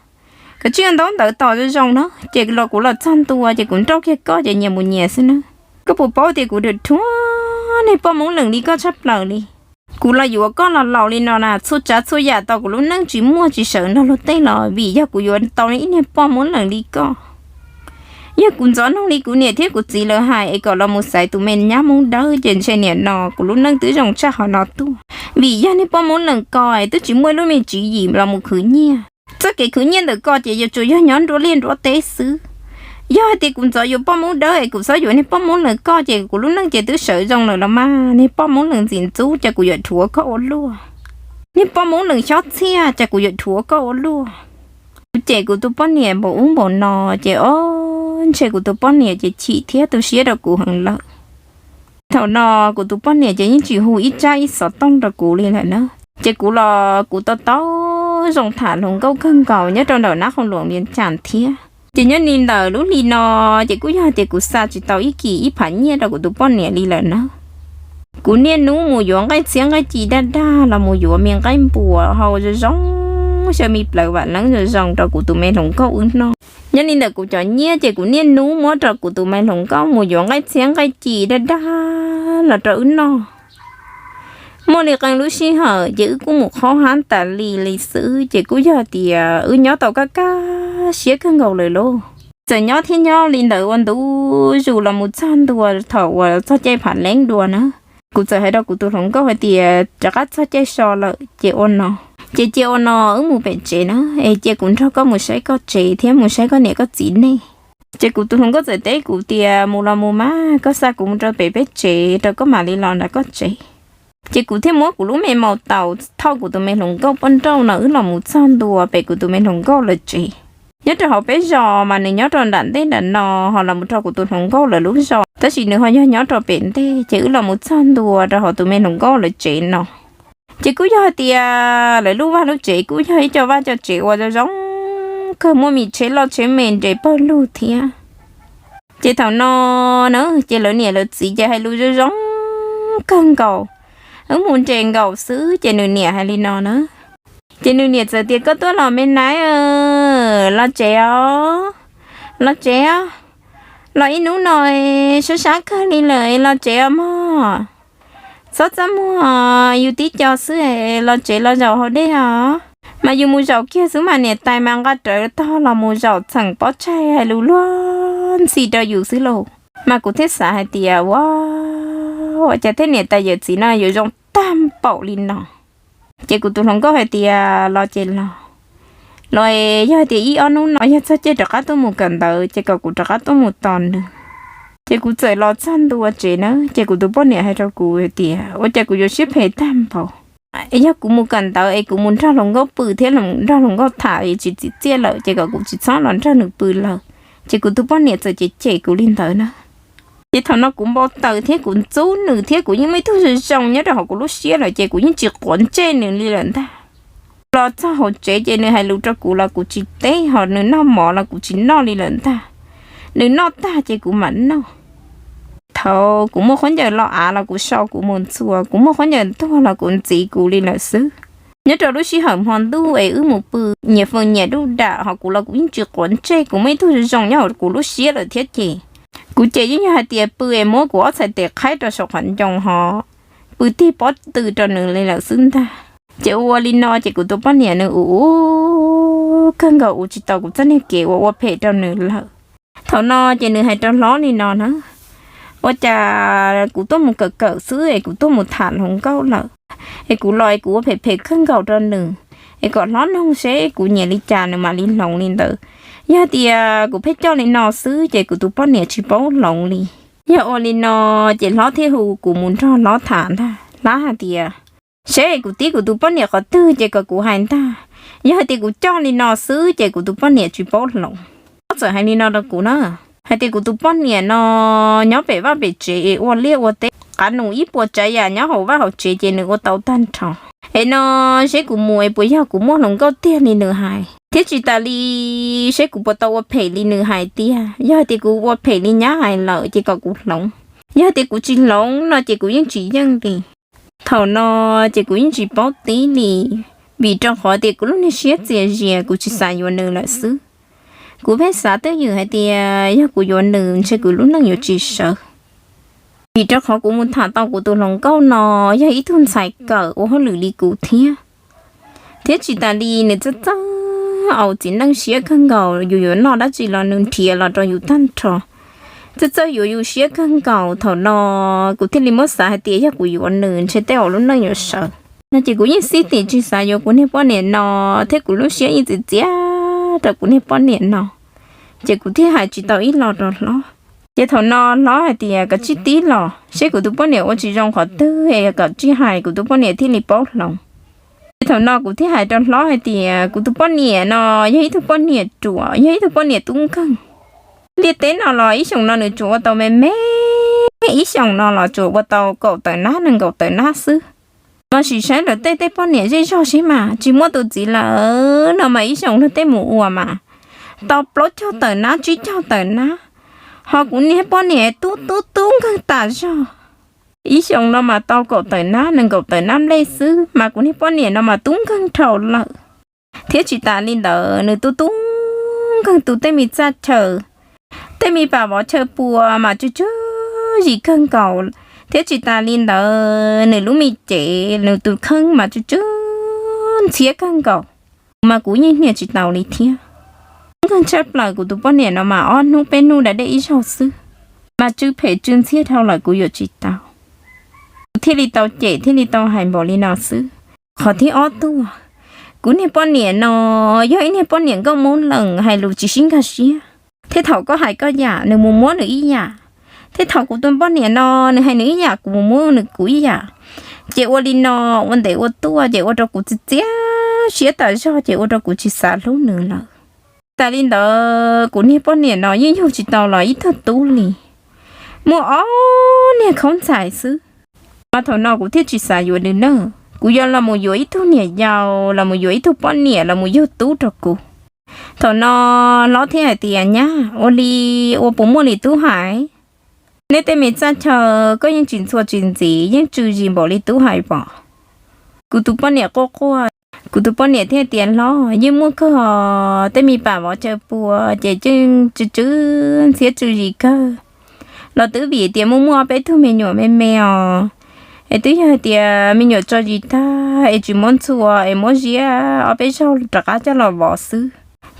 kav tsij ua ntaub ntawv tos zoo zoo na, ces los kuv los txog ntua ces kuv nrauj kiag koj ces nyias mus nyias xwb na. Koj puas paub tias kuv dhuav niag poj Moob Lees li koj tshaj plaws li. Kuv los yuav koj los laus li no na, txhua tsav txhua yam tau kuv lub neej tsis muaj tsis sawv nrog luag tej los vim yog kuv yuav tau ib niag poj Moob Lees li koj. Yog kuv ntxov noog li kuv niam thiab kuv txiv lawv hais es kom los mus xaiv tus me nyab Hmoob Dawb ces ntshe niam no kuv lub neej twb zoo tshaj qhov no tuaj. Vim yog niag poj Moob Lees ko es twb tsis muaj ib lub me tswv yim los mus khwv nyiaj. Txoj kev khwv nyiaj ntawm ko ces yuav tsuas yog nyob nruab liaj nruab teb xwb. Yog hais tias kuv ntxov yuav poj Moob Dawb es kuv txhob yuav niag poj Moob Lees ko ces kuv lub neej ces twb sawv zoo lawm los mas, niag poj Moob Lees ntxim ntxub ces kuv yuav dhuav koj ua luaj. Niag poj Moob Lees Xyob Txhiaj ces kuv yuav dhuav koj ua luaj. Kuv cem kuv tus poj niam npaum ub npaum no, ces o, ntshe kuv tus poj niam ces chim thiab tu siab rau kuv heev lawm. Thaum no kuv tus poj niam ces yeej tsis hu ib tsab ib xov tooj rau kuv li lawm na. Ces kuv los kuv tau tau zoo tham hluas nkauj kawg nkaus nyob rau ntawm nab qhoo luam Vias Cas thiab. Ces nyob li ntawm lub hli no ces kuj yog tias kuv xa tsis tau ib kis ib phav nyiaj rau kuv tus poj niam li lawm na. Kuv niaj hnub mus yuav nqaij txhiab nqaij ci daj daj los mus yuav me nqaij npuas hau zoo zoo, xyaw me plaws vam leeb zoo zoo rau kuv tus me hluas nkauj wb noj. Nyob li ntawm kuv cov nyiaj ces kuv niaj hnub muab rau kuv tus me hluas nkauj mus yuav nqaij txhiab nqaij ci daj daj los rau wb noj. Muaj li qee lub sij hawm ces wb kuj mus qhob hab tas li li xwb, ces kuj yog tias wb nyob tau kaj kaj siab kawg nkaus lawm lauj. Txawm nyob thiab nyob li ntawd ua ntu zus los mus txog ntua thaum uas txog caij phav leeb dua na, kuv txawm hais rau kuv tus hluas nkauj hais tias rov qab txog caij so lawm ces ua no, ces cia ua no wb mus pem tsev na, es cia kuv nrog koj mus saib koj tsev thiab mus saib koj niam koj txiv nej. Ces kuv tus hluas nkauj txawm teb kuv tias mus los mus mas, koj xa kuv mus rau pem peb tsev rau koj mam li los nram koj tsev. Ces kuv thiaj muab kuv lub me maus taus thauj kuv tus me hluas nkauj poj nrauj no wb los mus txog ntua pem kuv tus me hluas nkauj lawv tsev. Nyob rau hauv peb zos mas nws nyob rau nram ntej nram no, ho los mus rau kuv tus hluas nkauj lawv lub zos, tab sis nws ho yog nyob rau pem ntej, ces wb los mus txog ntua rau hauv tus me hluas nkauj lawv tsev no. Ces kuj yog hais tias lawv lub vaj lub tsev kuj yog ib co vaj co tsev uas zoo zoo kawg, muaj me tsheb loj tsheb me nres pawg lug thiab. Ces thaum no na, ces lawv niam lawv txiv ces hais lus zoo zoo kawg nkaus, wb mus nres nkaus xwb ces nws niam hais li no na. Ces nws niam txawm tias, koj tuaj los me nab, los tsev os, los tsev os, los ib hnub no sab sab kawg li lawm los tsev os mog. Txhob txaj muag, yus tib co xwb, los tsev los zaum hauv dej os. Mas yus mus zaum kiag xwb mas niam tais mas nqa rawv tog los mus zaum txheem pob tsaig hais lus luag ntxhi rau yus xwb lauj. Mas kuv thiaj xav hais tias, ua, ua cas tej niam tais yawm txiv no yuav zoo tag npaum li no. Ces kuv tus hluas nkauj hais tias, los ces los, los yog tias ib ob hnub no yog txog caij rov qab tuaj mus kawm ntawv ces kom kuv rov qab tuaj mus tos nws. Ces kuv txawm los txog ntua tsev na, ces kuv tus poj niam hais rau kuv hais tias, ua cas kuv yuav siab phem tag npaum. Yog kuv mus kawm ntawv es kuv mus nrog hluas nkauj pw thiab nrog hluas nkauj tham es tsis txim txiaj lawm ces kom kuv tsis txhob los nrog nws pw lawm. Ces kuv tus poj niam txawm cem cem kuv li ntawd na. Ces thaum no kuv npau taws thiab kuv ntxub nws thiab kuv yeej muaj ib tug zoo zoo nyob rau hauv kuv lub siab lawm ces kuv yeej tsis quav ntsej nws li lawm ntag. Los txog hauv tsev ces nws hais lus rau kuv los kuv tsis teb, ho nws noj mov los kuv tsis noj li lawm ntag. Nws noj tag ces kuv mam noj. Thaum kuv muaj khaub ncaws lo av los kuv sau kuv mus ntxhua, kuv muaj khaub ncaws ntuag los kuv ntxiv kuv li lawm xwb. Nyob rau lub sij hawm hmo ntuj es wb mus pw nyias feem nyias duj dam, ho kuv los kuv yeej tsis quav ntsej, kuv muaj ib tug zoo zoo nyob hauv kuv lub siab lawm thiab ces kuv ces yeej yog hais tias pw es muab kuv ob txhais tes qhaib rau saum qhov ncoo ho pw tig pob tw rau nws li lawm xwb ntag. Ces ua ua li no ces kuv tus poj niam nws ua ua kawg nkaus ua tsis tau kuv txoj niag kev uas ua phem rau nws lawm. Thaum no ces nws hais rau hlob li no na, ua cas kuv tuaj mus kawm kawm xwb es kuv tuaj mus tham hluas nkauj lawm, es kuv los es kuv ua phem phem kawg nkaus rau nws, es kom hlob noog seb kuv nyiam li cas nws mam li hloov li ntawd. Yog tias kuv pheej coj li no xwb ces kuv tus poj niam tsis paub hloov li. Yog ua li no ces hlob thiaj hu kuv mus nrog hlob tham ntag. Hlob hais tias, seb kuv tib kuv tus poj niam qhov twg ces kom kuv hais ntag. Yog hais tias kuv coj li no xwb ces kuv tus poj niam tsis paub hloov. Hlob txawm hais li no rau kuv na, hais tias kuv tus poj niam no nyob pem vaj pem tsev es ua liaj ua teb, qav num ib puas tsav yam nyob hauv vaj hauv tsev ces nws ua tau tag nrho. Es no seb kuv mus es puas yog kuv muaj hluas nkauj tiag li nws hais, thiab tsis tas li seb kuv puas tau ua phem li nws hais tiag. Yog hais tias kuv ua phem li nyab hais lawm ces kom kuv hloov. Yog hais tias kuv tsis hloov no ces kuv yeej tsis yeej li. Thaum no ces kuv yeej tsis paub tib li, vim rau qhov tias kuv lub niag siab txias zias kuv tsis xav yuav nws lawm xwb. Kuv pheej xav twj ywm hais tias yog kuv yuav nws ntshe kuv lub neej yuav tsis sawv. Vim rau qhov kuv mus tham tau kuv tus hluas nkauj no yog ib tug ntxhais kawm ua hauj lwm li kuv thiab. Thiab tsis tas li nws txawj txawj au txiv neej siab kawg nkaus, yus yuav noj dab tsi los nws nrhiav los rau yus tag nrho. Txawj txawj yuav yus siab kawg nkaus, thaum no kuv thiaj li muab xav hais tias yog kuv yuav nws ntshe tej zaum lub neej yuav sawv. No ces kuv yeej xib tim tsis xav yuav kuv niag poj niam no, thiab kuv lub siab yeej txias txias rau kuv niag poj niam no. Ces kuv thiaj hais tsis tau ib los rau hlob. Ces thaum no hlob hais tias kom tsij tib los seb kuv tus poj niam ua tsis zoo qhov twg es kom tsij hais kuv tus poj niam thiaj li paub hloov. Ces thaum no kuv thiaj hais rau hlob hais tias kuv tus poj niam no yog ib tug poj niam ruam, yog ib tug poj niam tub nkeeg. Liaj teb no los ib xyoos no nws tsuas ua tau me me, ib xyoos no los tsuas ua tau kaum tawm nab nees nkaum tawm nab xwb. Mas sim saib lawv tej tej poj niam zej zog seb mas tsis muaj tus txiv lawm no mas ib xyoos luag tej mus ua mas tau plaub caug tawm nab tsib caug tawm nab, ho kuv niag poj niam tub tub tub nkeeg tas zog. Ib xyoos no mas tau kaum tawm nab nees nkaum tawm nab nplej xwb, mas kuv niag poj niam no mas tub nkeeg dhau lawm. Thiab tsis tas li ntawd nws tub tub nkeeg tu tej me txaj chaw, tej me pam vov chaw pua mas tsw tsw zis kawg nkaus. Thiab tsis tas li ntawd nws lub me cev nws tus kheej mas tsw tsw ntxhiab kawg nkaus, mas kuv yeej hnia tsis tau li thiab. Tub nkeeg tshaj plaws kuv tus poj niam no mas ob hnub peb hnub da dej ib zaug xwb, mas tsw phem tsw ntxhiab dhau lawm kuv yuav tsis tau. Kuv thiaj li tau cem thiaj li tau hais npaum li no xwb. Qhov thib ob tuaj, kuv niag poj niam no yog ib niag poj niam nkauj moob lees hais lus tsis sib nkag siab. Thiab thaum koj hais koj yam nws mus muab nws ib yam, thiab thaum kuv tus poj niam no nws hais nws ib yam kuv mus muab nws kuv ib yam. Ces ua li no ua ntev ua tuaj ces ua rau kuv txias txias siab tas zog ces ua rau kuv tsis xav hlub nws lawm. Tas li ntawd kuv niag poj niam no yeej yug tsis tau los ib tug tub li, muaj ob niag khaub ntxhais xwb. Mas thaum no kuv thiaj tsis xav yuav nws na, kuv yuav los mus yuav ib tug niam yau los mus yuav ib tug poj niam los mus yug tub rau kuv. Thaum no hlob thiaj hais tias nyab, ua li ua puas muaj li tub hais? Nej tej me txaj chaw koj yeej tsis ntxhua tsis ntxiv yeej tsw zis npaum li tub hais pom. Kuv tus poj niam quaj quaj, kuv tus poj niam thiaj tias hlob, yeej muaj kawg, tej me pam vov chaw pua ces yeej tsw tsw ntxhiab tsw zis kawg. Los twb vim tias muaj muaj ob peb tug me nyuam me me os, es twb yog hais tias me nyuam tso zis tag es tsis muab ntxhua es muab ziab ob peb zaug rov qab coj los vov xwb.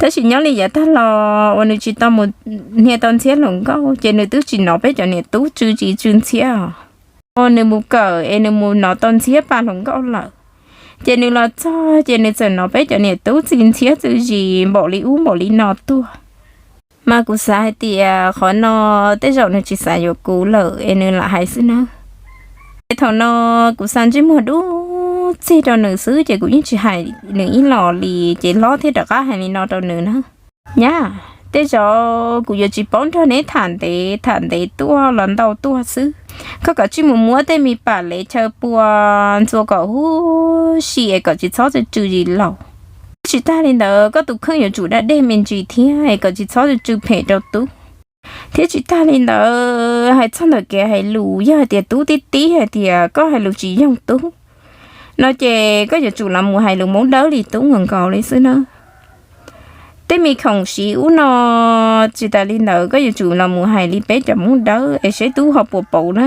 Tab sis nyob li yav tag los uas nws tsis tau mus hnia tau ntxhiab hluas nkauj ces nws twb tsis hnov peb cov niam tub tsw zis tsw ntxhiab os. Nws mus kawm es nws mus hnov tau ntxhiab pam hluas nkauj lawm, ces nws los txog ces nws txawm hnov peb cov niam tub txi ntxhiab txi zis npaum li ub npaum li no tuaj. Mas kuv xav hais tias qhov no tej zaum nws tsis xav yuav kuv lawm es nws lam hais xwb nawb. Ces thaum no kuv xa ntsej muag dub txig rau nws xwb ces kuv yeej tsis hais nws ib los li. Ces hlob thiaj rov qab hais li no rau nws na, nyab, tej zaum kuv yuav tsis paub nrog neb tham ntev tham ntev tuaj los ntau tuaj xwb. Koj kav tsij mus muab tej me pam lev chaw pua ntxhua kom huv si es kom tsis txhob tsw tsw zis laus. Tsis tag li ntawd koj tus kheej yuav tsum da dej me ntsis thiab es kom tsis txhob tsw phem rau tub. Thiab tsis tag li ntawd hais txog ntawm kev hais lus, yog hais tias tub tib tib hais tias koj hais lus tsis yoog tub no ces koj yuav tsum los mus hais lus mub dawb li tub nkaus nkaus li xwb na. Tej me khoom siv ub no, tsis tas li ntawd koj yuav tsum los mus hais li peb cov mub dawb es seb tub ho puas pauv na.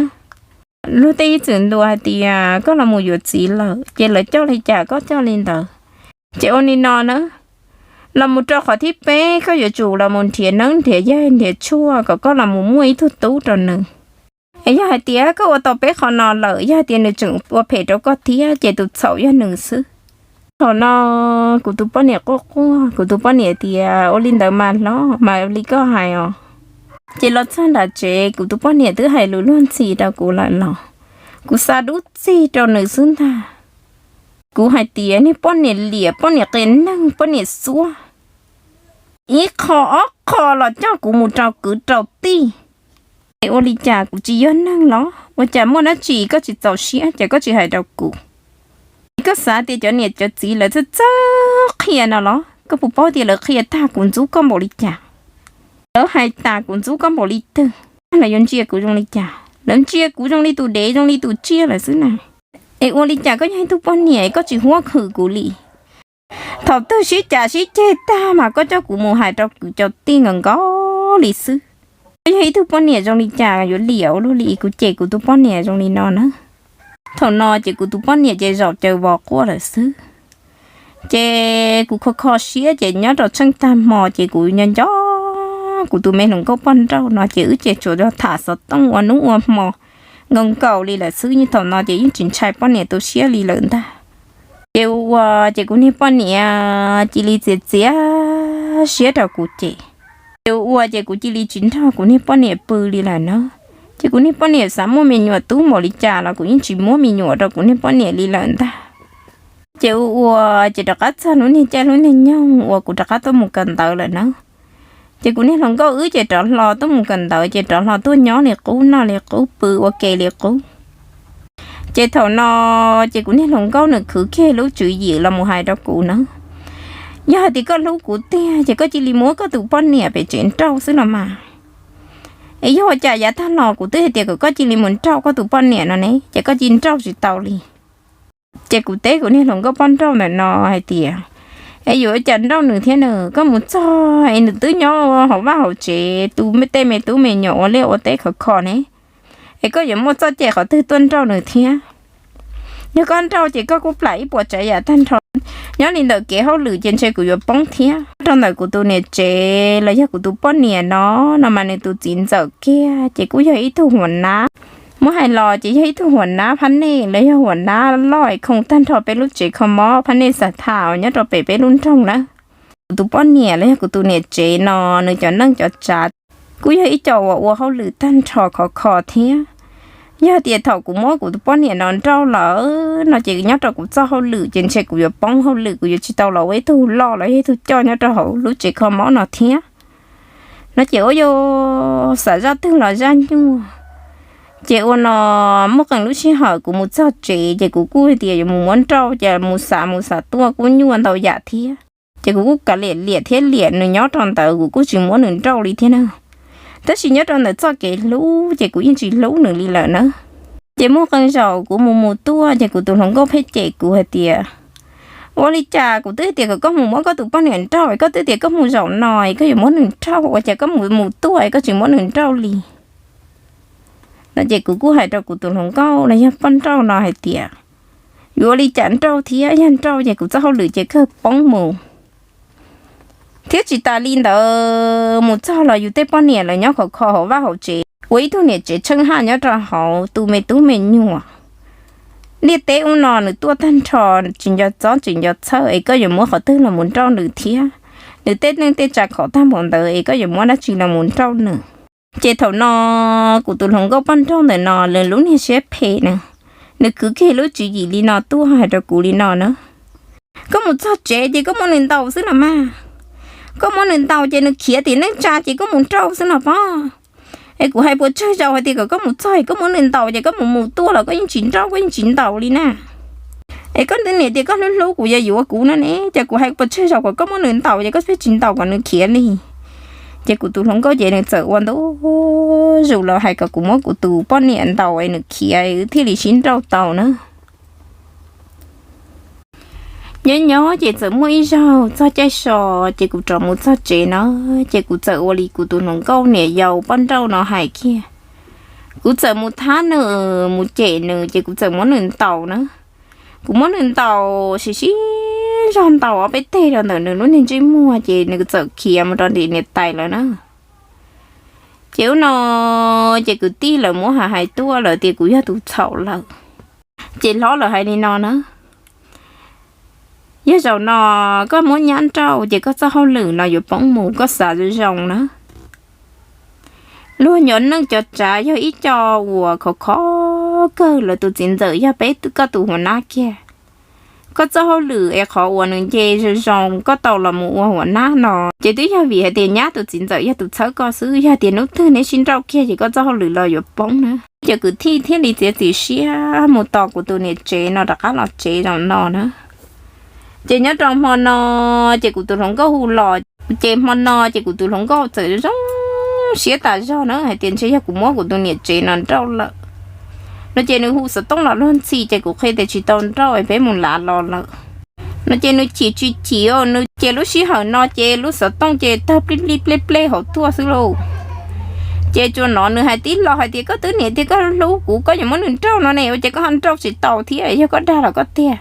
Luag tej ib txwm ntuas hais tias koj los mus yuav txiv lawm ces lawv coj li cas koj coj li ntawd. Ces ua li no na, los mus rau qhov thib peb koj yuav tsum los mus nrhiav neeb nrhiav yaig nrhiav tshuaj kom koj los mus muaj ib tug tub rau nws. Es yog hais tias koj ua tau peb qhov no lawm, yog hais tias nws tseem ua phem rau koj thiab ces tus txhaum yog nws xwb. Thaum no kuv tus poj niam quaj quaj, kuv tus poj niam tias, Ua li ntawd mas hlob, mas ua li koj hais os. Ces los txog nram tsev, kuv tus poj niam twb hais lus luag ntxhi rau kuv lawm los kuv xa dub txig rau nws xwb ntag. Kuv hais tias, Niag poj niam liam, poj niam qias neeg, poj niam xuab, ib qho ob qho los coj kuv mus rau kwv rau tij. Es ua li cas kuv tsis yog neeg los? Ua cas muaj dab tsi koj tsis txaus siab ces koj tsis hais rau kuv? Es koj xav tias cov niam cov txiv lawv txawj txawj qhia no los? Koj puas paub tias lawv qhia tag kuv ntxub koj npaum li cas? Lawv hais tas kuv ntxub koj npaum li twg? Lawv yuav ntsia kuv zoo li cas? Lawv ntsia kuv zoo li tus dev, zoo li tus tsiaj lawm xwb na. Es ua li cas koj yog ib tug poj niam koj tsis huab hwm kuv li? Thaum twg sib cav sib ceg tag mas koj coj kuv mus hais rau kwv cov tij nkaus nkaus li xwb. Koj yog ib tug poj niam zoo li cas yuav liam ua luaj li, kuv cem kuv tus poj niam zoo li no na. Thaum no ces kuv tus poj niam ces zaum caws vos quaj lawm xwb. Ces kuv kho kho siab ces nyob rau tsheej tag hmo ces kuv nco nco kuv tus me hluas nkauj poj nrauj no ces wb ces tsuas yog tham xov tooj ua hnub ua hmo nkaus nkaus li lawm xwb. Thaum no ces yeej tsis ntshai poj niam tu siab li lawm ntag. Ces ua ua ces kuv niag poj niam cia li txiav txiav siab rau kuv cem. Ces ua ua ces kuv cia li tsis nrog kuv niag poj niam pw li lawm na. Ces kuv niag poj niam xav muaj me nyuam tub npaum li cas los kuv yeej tsis muab me nyuam rau kuv niag poj niam li lawm ntag. Ces ua ua ces rov qab txog lub niag caij lub niag nyoog uas kuv rov qab tuaj mus kawm ntawv lawm na. Ces kuv niag hluas nkauj wb ces rov hlo tuaj mus kawm ntawv ces rov hlo tuaj nyob li qub, noj li qub, pw ua ke li qub. Ces thaum no ces kuv niag hluas nkauj nws khwv kiag lub tswv yim los mus hais rau kuv na, yog hais tias koj hlub kuv tiag ces koj cia li muab koj tus poj niam pem tsev nrauj xwb los mas. Es yog ua cas yav tag los kuv twb hais tias kom koj cia li mus nrauj koj tus poj niam no ne, ces koj cia li nrauj tsis tau li. Ces kuv teb kuv niag hluas nkauj poj nrauj ntawm no hais tias, es yuav ua cas nrauj nws thiab na, koj mus txog es nws twb nyob hauv vaj hauv tsev tu tej me tub me nyuam ua liaj ua teb khov kho ne, es koj yuav muaj txoj cai qhov twg tuaj nrauj nws thiab? Yog koj nrauj ces koj kuj plam ib puas tsav yam tag nrho. Nyob li ntawm kev hauj lwm ces ntshe kuv yuav poob thiab. Rau ntawm kuv tus niam tsev los yog kuv tus poj niam no, no mas nws tus txiv ntxawm kiag ces kuj yog ib tug huam nab. Muab hais los ces yog ib tug huam nab phab nej los yog huam nab loj es khoo tag nrho peb lub tsev kho mob phab nej xa thas nyob rau pem peb lub nroog na. Kuv tus poj niam los yog kuv tus niam tsev no, nws cov neej cov tsav kuj yog ib co uas ua hauj lwm tag nrho khov kho thiab. Yog tias thaum kuv muab kuv tus poj niam no nrauj lawm no ces nyob rau kuv txoj hauj lwm ces ntshe kuv yuav poob hauj lwm, kuv yuav tsis tau los ua ib tug loj los yog ib tug coj nyob rau hauv lub tsev kho mob no thiab. No ces ua yog xav zaj twg los zaj nyuaj. Ces ua no muaj qee lub sij hawm kuv mus txog tsev ces kuv kuj hais tias yuav mus muab nrauj ces mus xav mus xav tuaj kuj nyuaj ntau yam thiab. Ces kuv kuj kav liam liam thiab liam nws nyob rau ntawd, kuv kuj tsis muab nws nrauj li thiab na. Tab sis nyob rau ntawm txoj kev hlub ces kuv yeej tsis hlub nws li lawm na. Ces muaj qee zaum kuv mus mus tuaj ces kuv tus hluas nkauj pheej cem kuv hais tias, ua li cas kuv twb tias kom koj mus muab koj tus poj niam nrauj es koj twb tias koj mus zaum no es koj yuav muab nws nrauj, ua cas koj mus mus tuaj es koj tsis muab nws nrauj li? No ces kuv kuj hais rau kuv tus hluas nkauj los yog poj nrauj no hais tias, yuav ua li cas nrauj thiab, yog nrauj ces kuv txoj hauj lwm ces kawg poob mus. Thiab tsis tas li ntawd mus txog los yus tej poj niam lawv nyob khov kho hauv vaj hauv tsev, ua ib tug niam tsev tsheej haj nyob rau hauv tu me tub me nyuam. Liaj teb ub no nws tuaj tag nrho, tsis nco txob tsis nco txhawj es koj yuav muab qhov twg los mus nrauj nws thiab? Nws tej neej tej tsav khov tag npaum ntawd es koj yuav muab dab tsi los mus nrauj nws? Ces thaum no kuv tus hluas nkauj poj nrauj ntawm no nws lub niag siab phem na, nws khwv kiag lub tswv yim li no tuaj hais rau kuv li no na, koj mus txog tsev ces koj muab nws ntaus xwb los mas. Koj muab nws ntaus ces nws khiav tim neej tsa ces koj mus nrauj xwb no pob. Es kuv hais puas tsawg zaus hais tias kom koj mus txog es koj muab nws ntaus ces koj mus mus tuaj los koj yeej tsis nrauj koj yeej tsis ntaus li na. Es koj twb niam tias koj hlub hlub kuv yuav yuav kuv no ne, ces kuv hais puas tsawg zaus kom koj muab nws ntaus ces koj pheej tsis ntaus kom nws khiav li. Ces kuv tus hluas nkauj ces nws txawm ua ntu zus los hais kom kuv muab kuv tus poj niam ntaus es nws khiav wb thiaj li sib nrauj tau na. Nyob nyob ces txawm muaj ib zaug txog caij so, ces kuv rov mus txog tsev no, ces kuv txawm ua li kuv tus hluas nkauj niam yau poj nrauj no hais kiag. Kuv txawm mus thab nws mus cem nws ces kuv txawm muab nws ntaus na. Kuv muab nws ntaus sib sib zog ntaus ob peb teg rau ntawm nws lub niag ntsej muag ces nws txawm khiav mus rau ntim niam tais lawm na. Ces ub no ces kwv tij lawv muab hais hais tuaj lawm tias kuv yog tus txhaum lawm. Ces hlob lawv hais li no na, Yog zaum no koj muab nyab nrauj ces koj txoj hauj lwm no yuav poob mus, koj xav zoo zoo na. Luag nyuam neej cov tsav yog ib co uas khov kho kawg, lawv tus txiv ntxawm yog peb koj tus hua nab kiag. Koj txoj hauj lwm es qhov uas nws nce zoo zoo koj tau los mus ua hua nab no ces twb yog vim hais tias nyab tus txiv ntxawm yog tus txhawb koj xwb. Yog tias hnub twg neb sib nrauj kiag ces koj txoj hauj lwm los yuav poob na. Cov kwv tij thiaj li txiav txim siab mus tos kuv tus niam tsev no rov qab los tsev zaum no na. Ces nyob rau hmo no ces kuv tus hluas nkauj hu los, ces hmo no ces kuv tus hluas nkauj txawm zoo siab tas zog na hais tias ntshe yog kuv muab kuv tus niam tsev no nrauj lawm no. Ces nws hu xov tooj los luag ntxhi ces kuv qhia tias tsis tau nrauj es peb mus lav los lawm no. Ces nws chim tsis chim, nws ces lub sij hawm no ces lub xov tooj ces tawg plij plij plej plej hauv tuaj xwb lauj. Ces tsuas hnov nws hais tib lo hais tias koj twb niam tiag koj hlub kuv koj yuav muab nws nrauj no ne, ua cas koj ho nrauj tsis tau thiab, yog koj dag los koj tiag.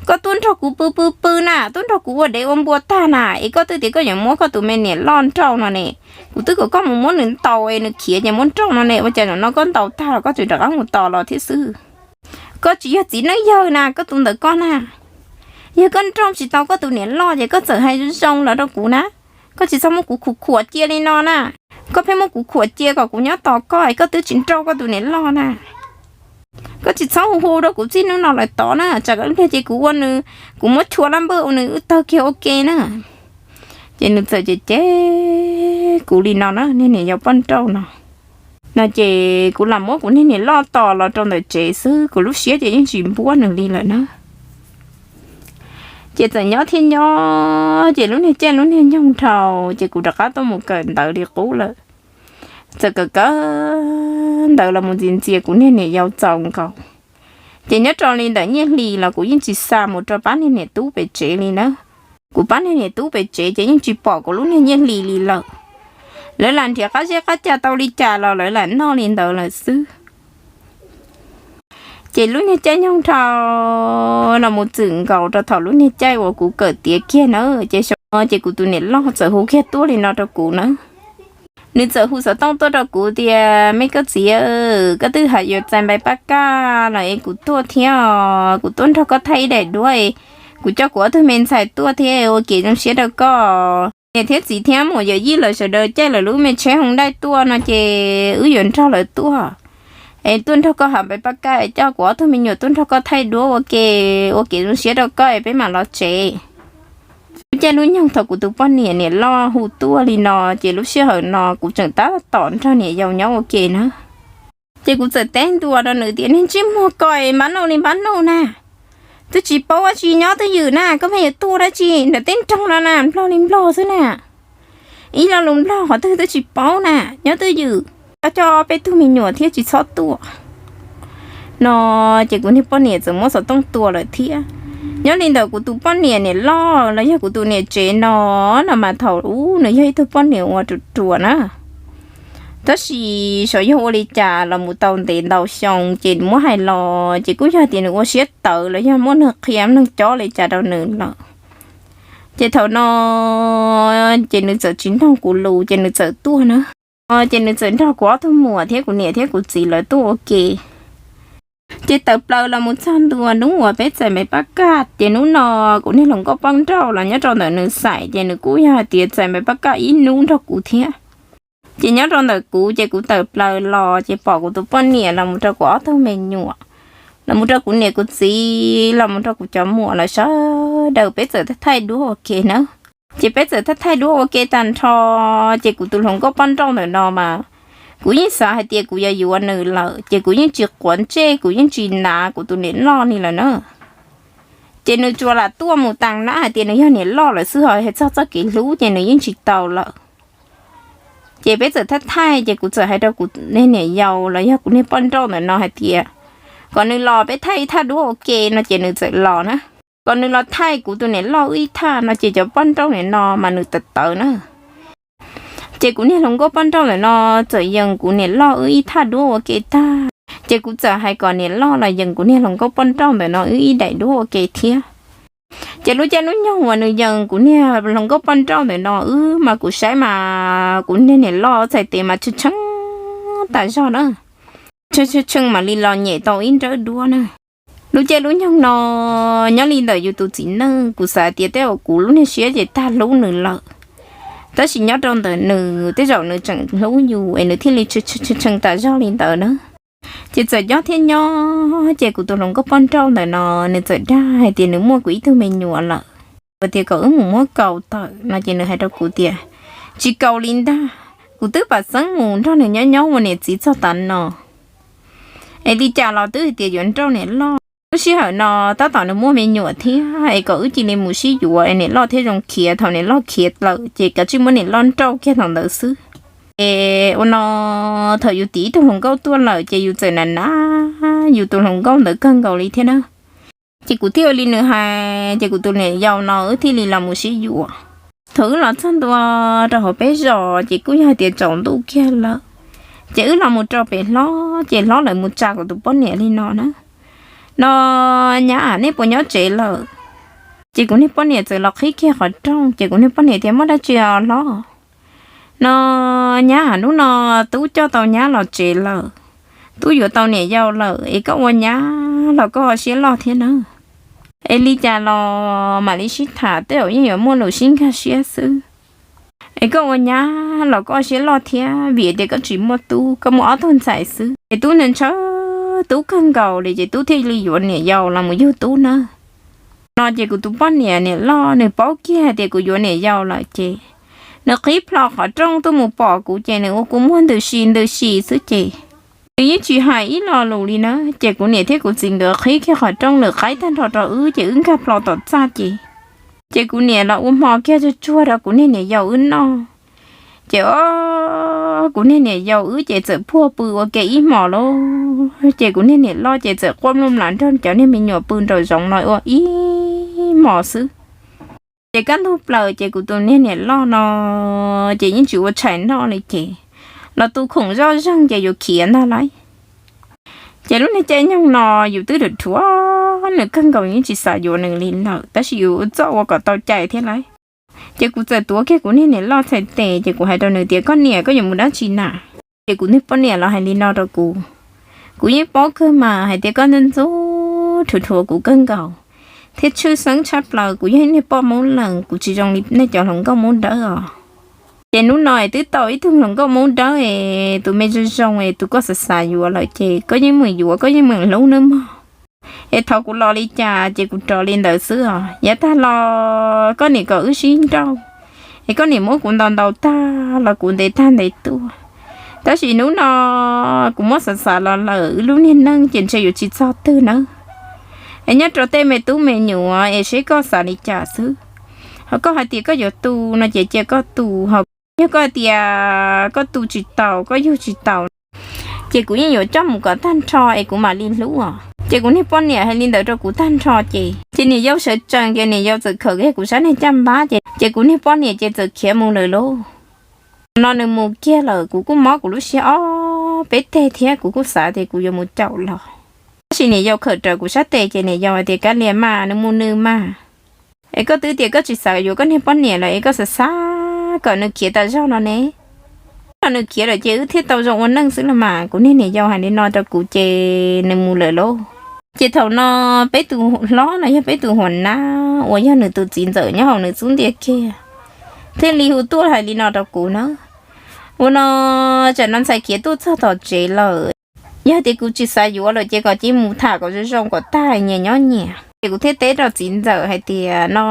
Koj tuaj nrog kuv pw pw pw na, tuaj nrog kuv ua dev ua npua tag na, es koj twb tias koj yuav muab koj tus me niam loj nrauj no ne. Kuv twb kom koj mus muab nws ntaus es nws khiav ces muab nrauj no ne, ua cas zaum no koj ntaus tag los koj tseem rov qab mus tos los thiab xwb. Koj tsis yog txiv neej yawg na, koj tus ntawm koj na. Yog koj nrauj tsis tau koj tus niam loj ces koj txawm hais zoo zoo los rau kuv na. Koj tsis txhob muab kuv khuam khuam cia li no na. Koj pheej muab kuv khuam cia kom kuv nyob tos koj es koj twb tsis nrauj koj tus niam loj na. Koj tsis txhob hu hu rau kuv txij hnub no lawm tod na, tsam pliag ces kuv ua nws, kuv muab chua lab npawj ua nws wb tawg kiag ua ke na. Ces nws txawm cem cem kuv li no na, niag niam yau poj nrauj no. No ces kuv lam muab kuv niag niam loj tos los rau ntawm tsev xwb, kuv lub siab ces yeej tsis npuab nws li lawm na. Ces txawm nyob thiab nyob ces lub niag caij lub niag nyoog dhau ces kuv rov qab tuaj mus kawm ntawv li qub lawm. Txawm kawm kawm ntawv los mus ntxias ntxias kuv niag niam yau txaus nkaus. Ces nyob rau li ntawm nyiaj hli los kuv yeej tsis xa mus rau pab niag niam tub pem tsev li na. Kuv pab niag niam tub pem tsev ces yeej tsis pom kuv lub niag nyiaj hli li lawm. Lawv lam nrhiav qab zeb qab cag tau li cas los lawv lam noj li ntawd lawm xwb. Ces lub niag caij nyoog dhau los mus txwm nkaus rau thaum lub niag caij uas kuv kawm tiav kiag na, ces xyoo no ces kuv tus niam loj txawm hu kiag tuaj li no rau kuv na. Nws txawm hu xov tooj tuaj rau kuv tias, me koj txiv, koj twb hais yuav txais npaim pab kaj los es kuv tuaj thiab os, kuv tuaj nrog koj thaij ib daim duab, kuv coj kuv ob tug me ntxhais tuaj thiab ua kev zoo siab rau koj. Niam thiab txiv thiab muam yawm yij lawv sawv daws caij lawv lub me tsheb Hyundai tuaj no ces wb yuav nrog lawv tuaj. Es tuaj nrog koj hais npaim pab kaj, coj kuv ob tug me nyuam tuaj nrog koj thaij duab ua ke, ua kev zoo siab rau koj es peb mam los tsev. Lub caij lub nyoog thaum kuv tus poj niam niam loj hu tuaj li no ces lub sij hawm no kuv tseem tab tom nrog niam yau nyob ua ke na. Ces kuv txawm teb ntua rau nws tias, niag ntsej muag ko es npab nuj li npab nuj na, twb tsis paub dab tsi, nyob twj ywm na, koj pheej yuav tuaj dab tsi nram teb nroog no na, nplog li nplog xwb na. Ib lo lus nplog qhov twg twb tsis paub na, nyob twj ywm, coj peb tug me nyuam thiab tsis txhob tuaj no. Ces kuv niag poj niam txawm muab xov tooj tua lawm thiab. Nyob li ntawm kuv tus poj niam niam loj los yog kuv tus niam tsev no, no mas thaum ub nws yog ib tug poj niam uas ruam ruam na. Tab sis xyov yog ua li cas los mus tau ntev ntau xyoo ces muab hais los ces kuj yog tias nws ua siab tawv los yog muaj neeg qhia neeg cob li cas rau nws lawm. Ces thaum no ces nws txawm tsis mloog kuv lus ces nws txawm tuaj na. Ces nws txawm nrog kuv ob tug muam thiab kuv niam thiab kuv txiv lawv tuaj ua ke. Ces tawm plaws los mus txog ntua hnub uas peb txais npaim pab kaj, ces hnub no kuv niag hluas nkauj poj nrauj los nyob rau ntawm nws xais, ces nws kuj yog hais tias txais npaim pab kaj ib hnub nrog kuv thiab. Ces nyob rau ntawm kuv ces kuv tawm plaws los ces pom kuv tus poj niam los mus rau kuv ob tug me nyuam, los mus rau kuv niam kuv txiv, los mus rau kuv cov muam lawv sawv daws peb txawm thaij duab ua ke na. Ces peb txawm thaij thaij duab ua ke tag nrho, ces kuv tus hluas nkauj poj nrauj ntawm no mas kuv yeej xav hais tias kuv yuav yuav nws lawm ces kuv yeej tsis quav ntsej, kuv yeej tsis nav kuv tus niam loj li lawm na. Ces nws tsuas lam tuaj mus tas nab hais tias nws yog niam loj lawm xwb, ho hais txog txoj kev hlub ces nws yeej tsis tau lawm. Ces peb txawm thaij thaij ces kuv txawm hais rau kuv niam yau los yog kuv niag poj nrauj ntawm no hais tias kom nws los peb thaij ib thaj duab ua ke no ces nws txawm los na. Kom nws los thaij kuv tus niam loj wb ib thaj no ces cov poj nrauj ntawm no mas nws tawv tawv na. Ces kuv niag hluas nkauj poj nrauj ntawm no txawm yees kuv niam loj wb ib thaj duab ua ke tag, ces kuv txawm hais kom niam loj los yees kuv niag hluas nkauj poj nrauj ntawm no wb ib daim duab ua ke thiab. Ces lub caij lub nyoog uas nws yees kuv niag hluas nkauj poj nrauj ntawm no wb mas kuv saib mas kuv niag niam loj txhais tes mas tshee tshee tas zog na, tshee tshee mam li los nyem tau ib nrawb duab na. Lub caij lub nyoog no nyob li ntawm yus tus txiv neej, kuv xav tias tej zaum kuv lub niag siab ces tag hlub nws lawm, tab sis nyob rau ntawm nws tej zaum nws tseem hlub yus es nws thiaj li tshee tas zog li ntawd na. Ces txawm nyob thiab nyob ces kuv tus hluas nkauj poj nrauj ntawm no nws txawm dag hais tias nws muaj kuv ib tug me nyuam lawm, tias kom wb mus muab kaus tawm no ces nws hais rau kuv tias tsis kaus li ntag, kuv twb pam xeeb mus nrog nws nyob nyob ua niam txiv txog tav no es li cas los twb hais tias yuav nrauj niam loj. Lub sij hawm no tab tom nws muaj me nyuam thiab es kom wb cia li mus sib yuav es niam loj thiaj zoo khiav, thaum niam loj khiav lawm ces kav tsij muab niam loj nrauj kiag thaum ntawd xwb. Es ua no thaum yus tiv ib tug hluas nkauj tuaj lawm ces yus txawm na na yus tus hluas nkauj ntawd kawg nkaus li thiab na. Ces kuv thiaj ua li nws hais ces kuv tus niam yau no wb thiaj li los mus sib yuav. Thaum wb los txog ntua rau hauv peb zos ces kuj yog hais tias tsaus ntuj kiag lawm, ces wb los mus rau pem hlob ces hlob lawv mus tsa kuv tus poj niam li no na, no nyab, nej puas nyob tsev lawm? Ces kuv niag poj niam txawm los qhib kiag qhov rooj ces kuv niag poj niam tias muaj dab tsi os hlob? No nyab, hnub no tub coj tau nyab los tsev lawm, tub yuav tau niam yau lawm es koj ua nyab los koj ho siab loj thiab na. Es li cas los mam li sib tham, tej zaum yeej yuav muaj lus sib nkag siab xwb. Es koj ua nyab los koj siab loj thiab vim tias koj tsis muaj tub, koj muaj ob tug ntxhais xwb ces tub ntshaw tub kawg nkaus li ces tub thiaj li yuav niam yau los mus yug tub na. No ces kuv tus poj niam niam loj nws paub kiag hais tias kuv yuav niam yau lawm ces nws qhib plho qhov rooj tuaj mus pom kuv ces nws ua kua muag ntws si ntws si xwb ces nws yeej tsis hais ib lo lus li na. Ces kuv niam thiab kuv txiv nkawd qhib kiag qhov rooj lawm qaib tag nrho rau wb ces wb nkag plho tom txaj ces, ces kuv niam los ua hmo kiag tsuag tsuag rau kuv niag niam yau wb noj. Ces o, kuv niag niam yau wb ces txawm puag pw ua ke ib hmos lauj, ces kuv niag niam loj ces txawm quaj mluj mlas nrog cov niag me nyuam pw nraum zoov no ua ib hmos xwb. Ces kaj ntug plaws ces kuv tus niag niam loj no ces yeej tsis ua tshais noj li ces los tu khoom zoj zeeg ces yuav khiav ntag lauj. Ces lub niag caij nyoog no yus twb dhuav dhuav nws kawg nkaus, yeej tsis xav yuav nws li lawm tab sis yus txoj ua kom tau cai thiab lauj. Ces kuv txawm tuav kiag kuv niag niam loj txhais tes ces kuv hais rau nws tias koj niam, koj yuav mus dab tsi na? Ces kuv niag poj niam los hais li no rau kuv, kuv yeej paub kawg mas hais tias koj ntxub ntxub dhuav dhuav kuv kawg nkaus thiab tshwj xeeb tshaj plaws kuv yog ib niag poj Hmoob lees, kuv tsis zoo li nej cov hluas nkauj Hmoob dawb os. Ces hnub no es twb tau ib tug hluas nkauj Hmoob dawb es tus me zoo zoo es tus koj xav xav yuav lawm ces koj yeej meem yuav, koj yeej meem hlub nawb mog. Es thov kuv los li cas ces kuv rov li ntawd xwb os. Yav tag los koj niam kom wb sib nrauj, es koj niam muab kuv ntaus ntaus tag los kuv ntev tag ntev tuaj. Tab sis hnub no kuv muab xav xav los lawm, wb lub niag neej ces ntshe yuav tsis txog twg nawb. Es nyob rau tej me tub me nyuam es seb koj xav li cas xwb. Ho koj hais tias koj yuav tu no ces cia koj tu, ho yog koj hais tias koj tu tsis tau, koj yug tsis tau, ces kuv yeej yuav coj mus kom tag nrho es kuv mam li hlub os. Ces kuv niag poj niam hais li ntawd rau kuv tag nrho ces, ces niam yau sawv tsees ces niam yau txawm khawm kiag kuv sab niag caj npab ces, ces kuv niag poj niam ces txawm khiav mus lawm lauj. No nws mus kiag lawm kuv kuj mob kuv lub siab ob peb teg thiab kuv kuj xav tias kuv yuav mus caum los. Tab sis niam yau khawm raws kuv sab tes ces niam yau hais tias kav liam mas, nws mus nws mas. Es koj twb tias koj tsis xav yuav koj niag poj niam lawm es koj xav xav kom nws khiav tas zog no ne. Thaum nws khiav lawm ces wb thiaj tau zoo ua neej xwb los mas. Kuv niag niam yau hais li no rau kuv ces nws mus lawm lauj. Ces thaum no peb tus hlob no yog peb tus huam nab uas yog nws tus txiv ntxawm nyob hauv nws xub ntiag kiag thiaj li hu tuaj hais li no rau kuv na. Ua no tsam no ntxhais khiav tuaj txog tom tsev lawm, yog tias kuv tsis xav yuav lawm ces kom cia mus tham kom zoo zoo kom tag nyias nyob nyias. Ces kuv thiaj teb rau txiv ntxawm hais tias no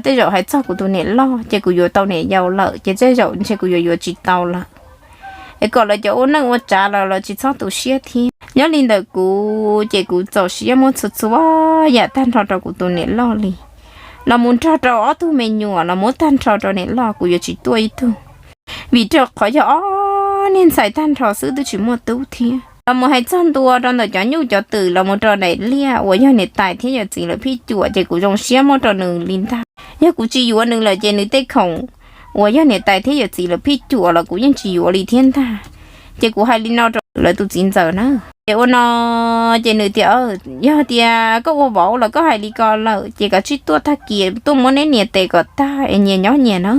tej zaum hais txog kuv tus niam loj ces kuv yuav tau niam yau lawm ces tej zaum ntshe kuv yuav yuav tsis tau lawm. Es kom lawv cov ua neej ua tsav los lawv tsis txhob tu siab thiab. Nyob li ntawm kuv ces kuv txaus siab muab txhua txhua yam tag nrho rau kuv tus niam loj li. Los mus nrog rau ob tug me nyuam los muab tag nrho rau niam loj, kuv yuav tsis tuaj ib tug. Vim rau qhov yog ob niag ntxhais tag nrho xwb twb tsis muaj tub thiab. Los mus hais txog ntua rau ntawm cov nyuj cov twm los mus rau daim liaj uas yog niam tais thiab yawm txiv lawv phij cuam ces kuv zoo siab muab rau nws li ntag. Yog kuv tsis yuav nws lawm ces nws tej khoom uas yog niam tais thiab yawm txiv lawv phij cuam los kuv yeej tsis yuav li thiab ntag. Ces kuv hais li no rau lawv tus txiv ntxawm na. Ces ua no ces nws tias yog tias koj ua vauv los koj hais li ko lawm ces kav tsij tuaj tag kis tuaj muab neb nias tes kom tag es nyias nyob nyias na.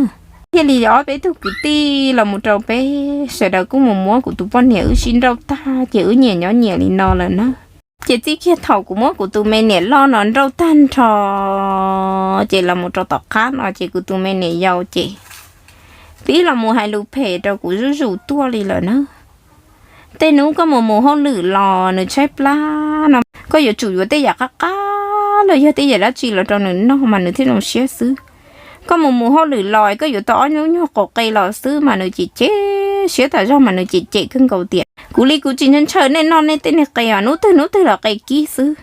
Thiaj li ob peb tug kwv tij los mus rau peb sawv daws kuj mus muab kuv tus poj niam wb sib nrauj tag ces wb nyias nyob nyias li no lawm na. Ces txij kiag thaum kuv muab kuv tus me niam loj no nrauj tag nrho, ces los mus rau tom qab no ces kuv tus me niam yau ces pib los mus hais lus phem rau kuv zuj zus tuaj li lawm na. Tej hnub koj mus mus hauj lwm los nws tshaib plab no, koj yuav tsum yuav tej yam qab qab los yog tej yam dab tsi los rau nws noj mas nws thiaj zoo siab xwb. Koj mus mus hauj lwm los koj yuav tau ob lub nyuag qaum qe los xwb mas nws cem cem siab tas zog mas nws cem cem kawg nkaus tias kuv li kuv tsis ntshaw ntshaw nej noj nej tej niag qe os, hnub twg hnub twg los qe kib xwb.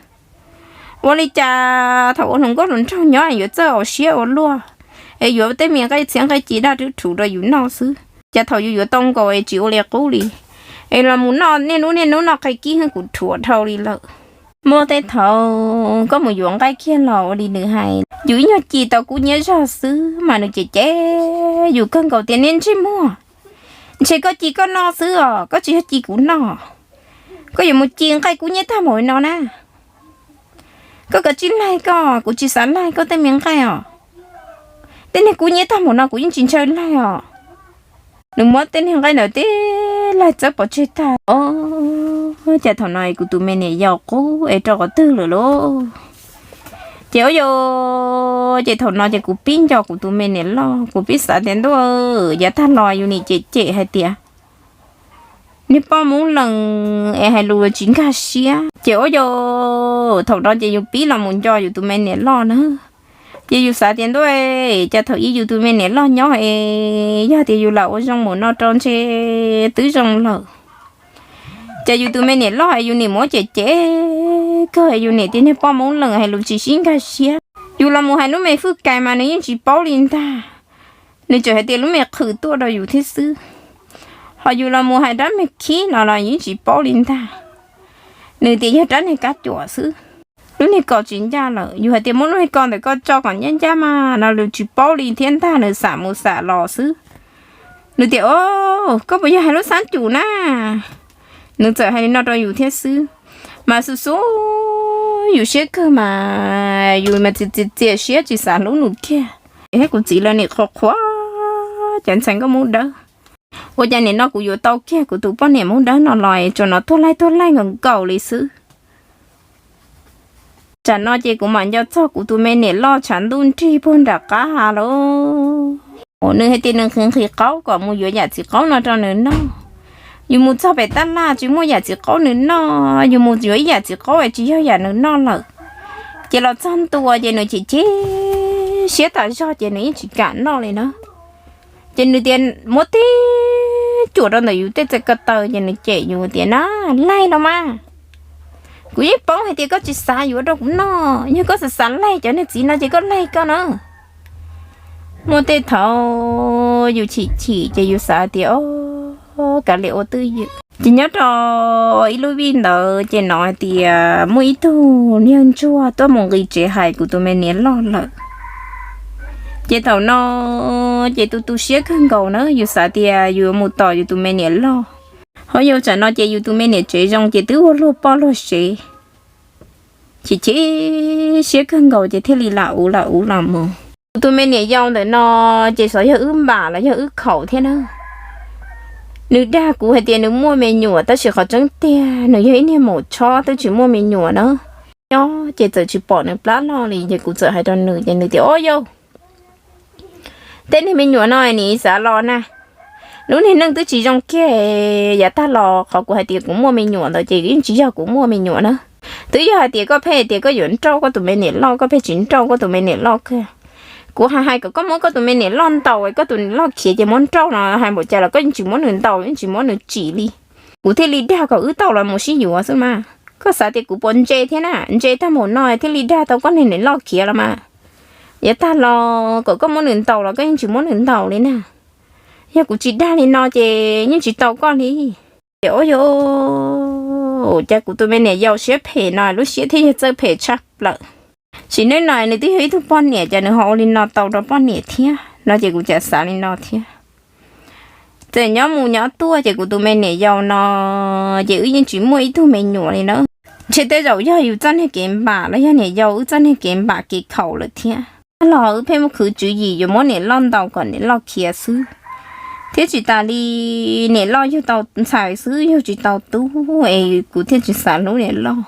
Ua li cas thaum ua hluas nkauj hluas nraug nyob yuav txawj ua siab ua luaj, es yuav tej me nqaij txhiab nqaij ci daj rhuv rhuv rau yus noj xwb, cas thaum yus yuav tau nkaus es tsis ua li qub li, es los mus noj niaj hnub niaj hnub noj qe kib kuv dhuav dhau li lawm. Muaj tej thaum koj mus yuav nqaij kiag los ua li nws hais, yus ib nyuag ci tau kub nyiab zog xwb mas nws cem cem yus kawg nkaus tias niag ntsej muag, ntshe koj ci koj noj xwb os, koj tsis yog ci kuv noj. Koj yuav mus ci nqaij kub nyiab tag npaum li no na. Koj kav tsij laig koj, kuv tsis xav laig koj tej me nqaij os. Tej niag kub nyiab tag npaum no kuv yeej tsis ntshaw laig os. Nws muab tej niag nqaij ntawd tib laig txawb pov tseg tag. Os, cas thaum no kuv tus me niam yau qub es rau qhov twg lawm lauj? Ces ua yau, ces thaum no ces kuv pib nco kuv tus me niam loj, kuv pib xav tias ntuj, yav tag los yus nim cem cem hais tias niag poj Hmoob Lees es hais lus tsis nkag siab. Ces ua yau, thaum no ces yus pib los mus nco yus tus me niam loj na. Ces yus xav tias ntuj, cas thaum ub yus tus me niam loj nyob es yog tias yus lam ua zoo mus no rau ntshe twb zoo lawm. Ces yus tus me niam loj es yus nim muab cem cem kawg, yus nim tias niag poj Hmoob Lees hais lus tsis sib nkag siab. Yus los mus hais lub me fwj kais mas nws yeej tsis paub li ntag. Nws tseem hais tias lub me qhwv tuaj rau yus thiab xwb. Ho yus los mus hais rab me khib no los yeej tsis paub li ntag. Nws tias yog rab niag kab cuam xwb. Lub niag ko tsis ncaj lawm, yus hais tias muab lub niag ko ntawm koj tso kom ncaj ncaj mas no nws tsis paub li thiab ntag, nws xam mus xam los xwb. Nws tias, o, koj puas yog hais lub xab cum na? Nws txawm hais li no rau yus thiab xwb. Mas xub xub yus siab kawg mas yus mas txias txias siab tsis xav hlub nws kiag. Thiab kuv txiv lawv nim qhuas qhuas cov ntxhais nkauj Hmoob Dawb. Ua cas nim no kuv yuav tau kiag kuv tus poj niam Hmoob Dawb no los tsuas no tuag laig tuag laig nkaus nkaus li xwb. Tsam no ces kuv mam nco txog kuv tus me niam loj tshav ntuj nrig puag nram qab ha lauj. Nws hais tias nws nqhis nqhis qaub kom mus yuav yam txiv qaub no rau nws noj. Yus mus txog pem tab laj tsis muaj yam txiv qaub nws noj, yus mus yuav ib yam txiv qaub es tsis yog yam nws noj lawm. Ces los txog ntua ces nws chim chim siab tas zog ces nws yeej tsis kam noj li na. Ces nws tias muab tib cuam rau ntawm yus tej txaij ko taw ces nws cem yus tias na, laig los mas, kuv yeej paub hais tias koj tsis xav yuav rau kuv noj, yog koj xav xav laig cov niag txiv no ces koj laig koj na. Muaj tej thaum yus chim chim ces yus xav tias o, kav liam ua twj ywm. Ces nyob rau ib lub vij ntawd ces hnov hais tias muaj ib tug niag ntsuag tuaj mus nqis tsev hais kuv tus me niam loj lawm. Ces thaum no ces tu tu siab kawg nkaus na, yus xav tias yus yuav mus tos yus tus me niam loj. Ho yog tsam no ces yus tus me niam tsev zoo ces twb ua luag poj luag sev. Chim chim siab kawg nkaus ces thiaj li lam uv lam uv los mus. Kuv tus me niam yau ntawm no ces xyov yog wb npam los yog wb khaum thiab na. Nws dag kuv hais tias nws muaj me nyuam tab sis qhov tseeb tiag nws yog ib niag maum tshob twb tsis muaj me nyuam na. Nyob ces txawm tsis pom nws plab loj li ces kuv txawm hais rau nws ces nws tias o yau, tej niag me nyuam no nim xav los na, lub niag neej twb tsis zoo kiag. Yav tag los qhov kuv hais tias kuv muaj me nyuam ntawd ces yeej tsis yog kuv muaj me nyuam na. Twb yog hais tias koj pheej tias koj yuav nrauj koj tus me niam loj, koj pheej tsis nrauj koj tus me niam loj kiag. Kuv hais hais kom koj muab koj tus me niam loj ntaus, koj tus niam loj khiav ces muab nrauj no, hais npaum cas los koj yeej tsis muab nws ntaus yeej tsis muab nws tsim li. Kuv thiaj li dag kom wb tau los mus sib yuav xwb mas. Koj xav tias kuv puas ntse thiab na, ntse tag npaum no thiaj li dag tau koj niag niam loj khiav los mas. Yav tag los kom koj muab nws ntaus los koj yeej tsis muab nws ntaus li na. Yog kuv tsis dag li no ces yeej tsis tau koj li. Ces ua cas kuv tus me niam yau siab phem no lub siab thiaj yog txawj phem tshaj plaws. Sim neej no nws twb yog ib tug poj niam ces nws ho ua li no tau rau poj niam thiab no ces kuv cas xav li no thiab. Txawm nyob mus nyob tuaj ces kuv tus me niam yau no ces wb yeej tsis muaj ib tug me nyuam li na. Ntshe tej zaum yog yus txoj niag kev npam los yog niam yau wb txoj niag kev npam kev khaum lawm thiab. Tag los wb pheej muaj khwv tswv yim yuav muab niam loj ntaus kom niam loj khiav xwb, thiab tsis tas li niam loj yug tau ntxhais xwb yug tsis tau tub es kuv thiaj tsis xav hlub niam loj.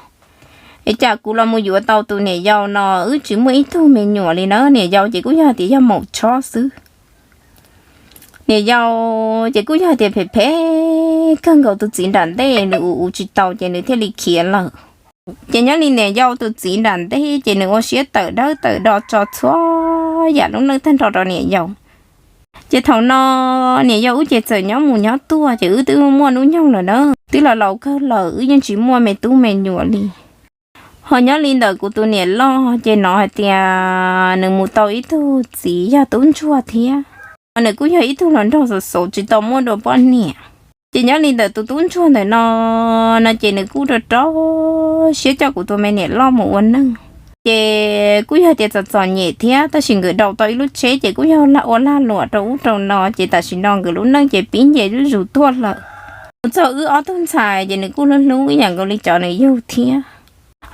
Es cas kuv los mus yuav tau tus niam yau no wb tsis muaj ib tug me nyuam li na. Niam yau ces kuj yog tias yog maum tshob xwb. Niam yau ces kuj yog tias phem phem kawg nkaus, tus txiv nram ntej nws ua ua tsis tau ces nws thiaj li khiav lawm. Ces nyob li niam yau tus txiv nram ntej ces nws ua siab tawm dawb tawm do tso txhua yam lub neej tag nrho rau niam yau. Ces thaum no niam yau wb ces txawm nyob mus nyob tuaj ces wb twb muaj hnub nyoog lawm na, twb los laus kawg lawm wb yeej tsis muaj me tub me nyuam li. Ho nyob li ntawm kuv tus niam loj ces hnov hais tias nws mus tau ib tug txiv yog tub ntsuag thiab, nws kuj yog ib tug hluas nraug xav xav tsis tau muaj dua poj niam. Ces nyob li ntawm tus tub ntsuag ntawm no, no ces nws kuj rau rau siab coj kuv tus me niam loj mus ua neej. Ces kuj yog tias txom txom nyem thiab, tab sis nkawd daus tau ib lub tsheb ces kuj yog ua lag luam rau ub rau no, ces tam sim no nkawd lub neej ces pib nce zuj zus tuaj lawm. Mus txog wb ob tug ntxhais ces nws kuj hlub hlub ib yam nkaus li cov nws yug thiab.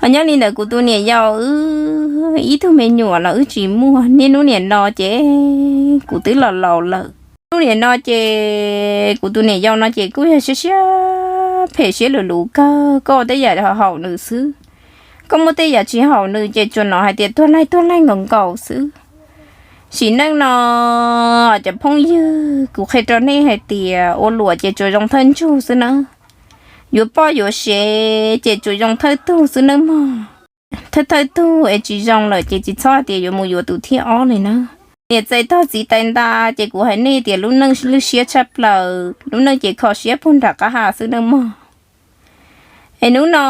Ho nyob li ntawm kuv tus niam yau wb ib tug me nyuam los wb tsis muaj, niaj hnub niam no ces kuv twb los laus lawm. Hnub niam no ces kuv tus niam yau no ces kuj yog siab siab phem siab luv luv kawg, koj ua tej yam haum nws xwb. Koj muaj tej yam tsis haum nws ces tsuas hnov hais tias tuag laig tuag laig nkaus nkaus xwb. Sim neej no cov phooj ywg, kuv qhia rau nej hais tias ua luam ces tsuas zoo thawj ntsug xwb nawb. Yuav poj yuav sev ces tsuas zoo thawj tug xwb nawb mog. Thawj thawj tug es tsis zoo lawm ces tsis txhob hais tias yuav mus yuav tus thib ob li nawb. Niam txais tog txiv tais nta, ces kuv hais nej tias lub neej lwj siab tshaj plaws, lub neej ces kho siab puag nram qab ha xwb nawb mog. Es hnub no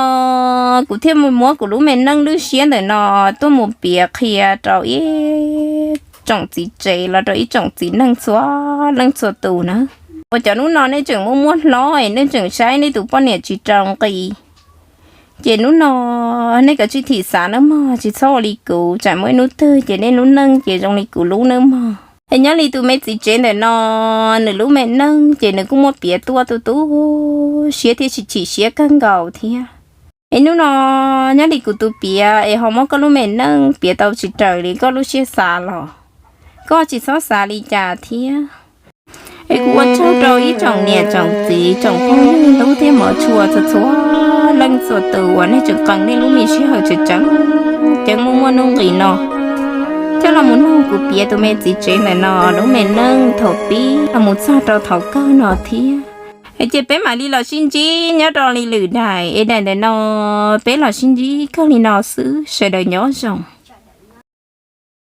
kuv thiaj muab kuv lub me neej lwj siab ntawm no tuaj mus piav qhia rau ib tsoom txiv tsev los rau ib tsoom txiv neej txhua leej txhua tus na. Uas cov hnub no nej tseem muaj muaj hlob es nej tseem saib nej tus poj niam tsis rau nqi, ces hnub no nej kav tsij thim xav nawb mog, tsis txhob ua li kuv, tsam muaj ib hnub twg ces nej lub neej ces zoo li kuv lub nawb mog. Es nyob li tus me txiv tsev ntawm no, nws lub me neej ces nws kuj muab piav tuaj tu tu siab thiab tsis chim siab kawg nkaus thiab. Es hnub no nyob li kuv tus piav es ho muab koj lub me neej piav tau tsis raws li koj lub siab xav los, koj tsis txhob xav li cas thiab. Es kuv ua tsaug rau ib tsoom niam tsoom txiv tsoom phooj ywg hlub thiab hmov tshua txhua txhua leej txhua tus uas nej tseem qee nej lub me sij hawm tseem tseem ceeb muaj muaj nuj nqis no coj los mus mloog kuv piav tus me txiv tsev ntawm no lub me neej thaum pib los mus txog rau thaum kawg no thiab. Es cia peb mam li los sib ntsib nyob rau li lwm daim, es daim ntawm no peb los sib ntsib kawg li no xwb, sawv daws nyob zoo.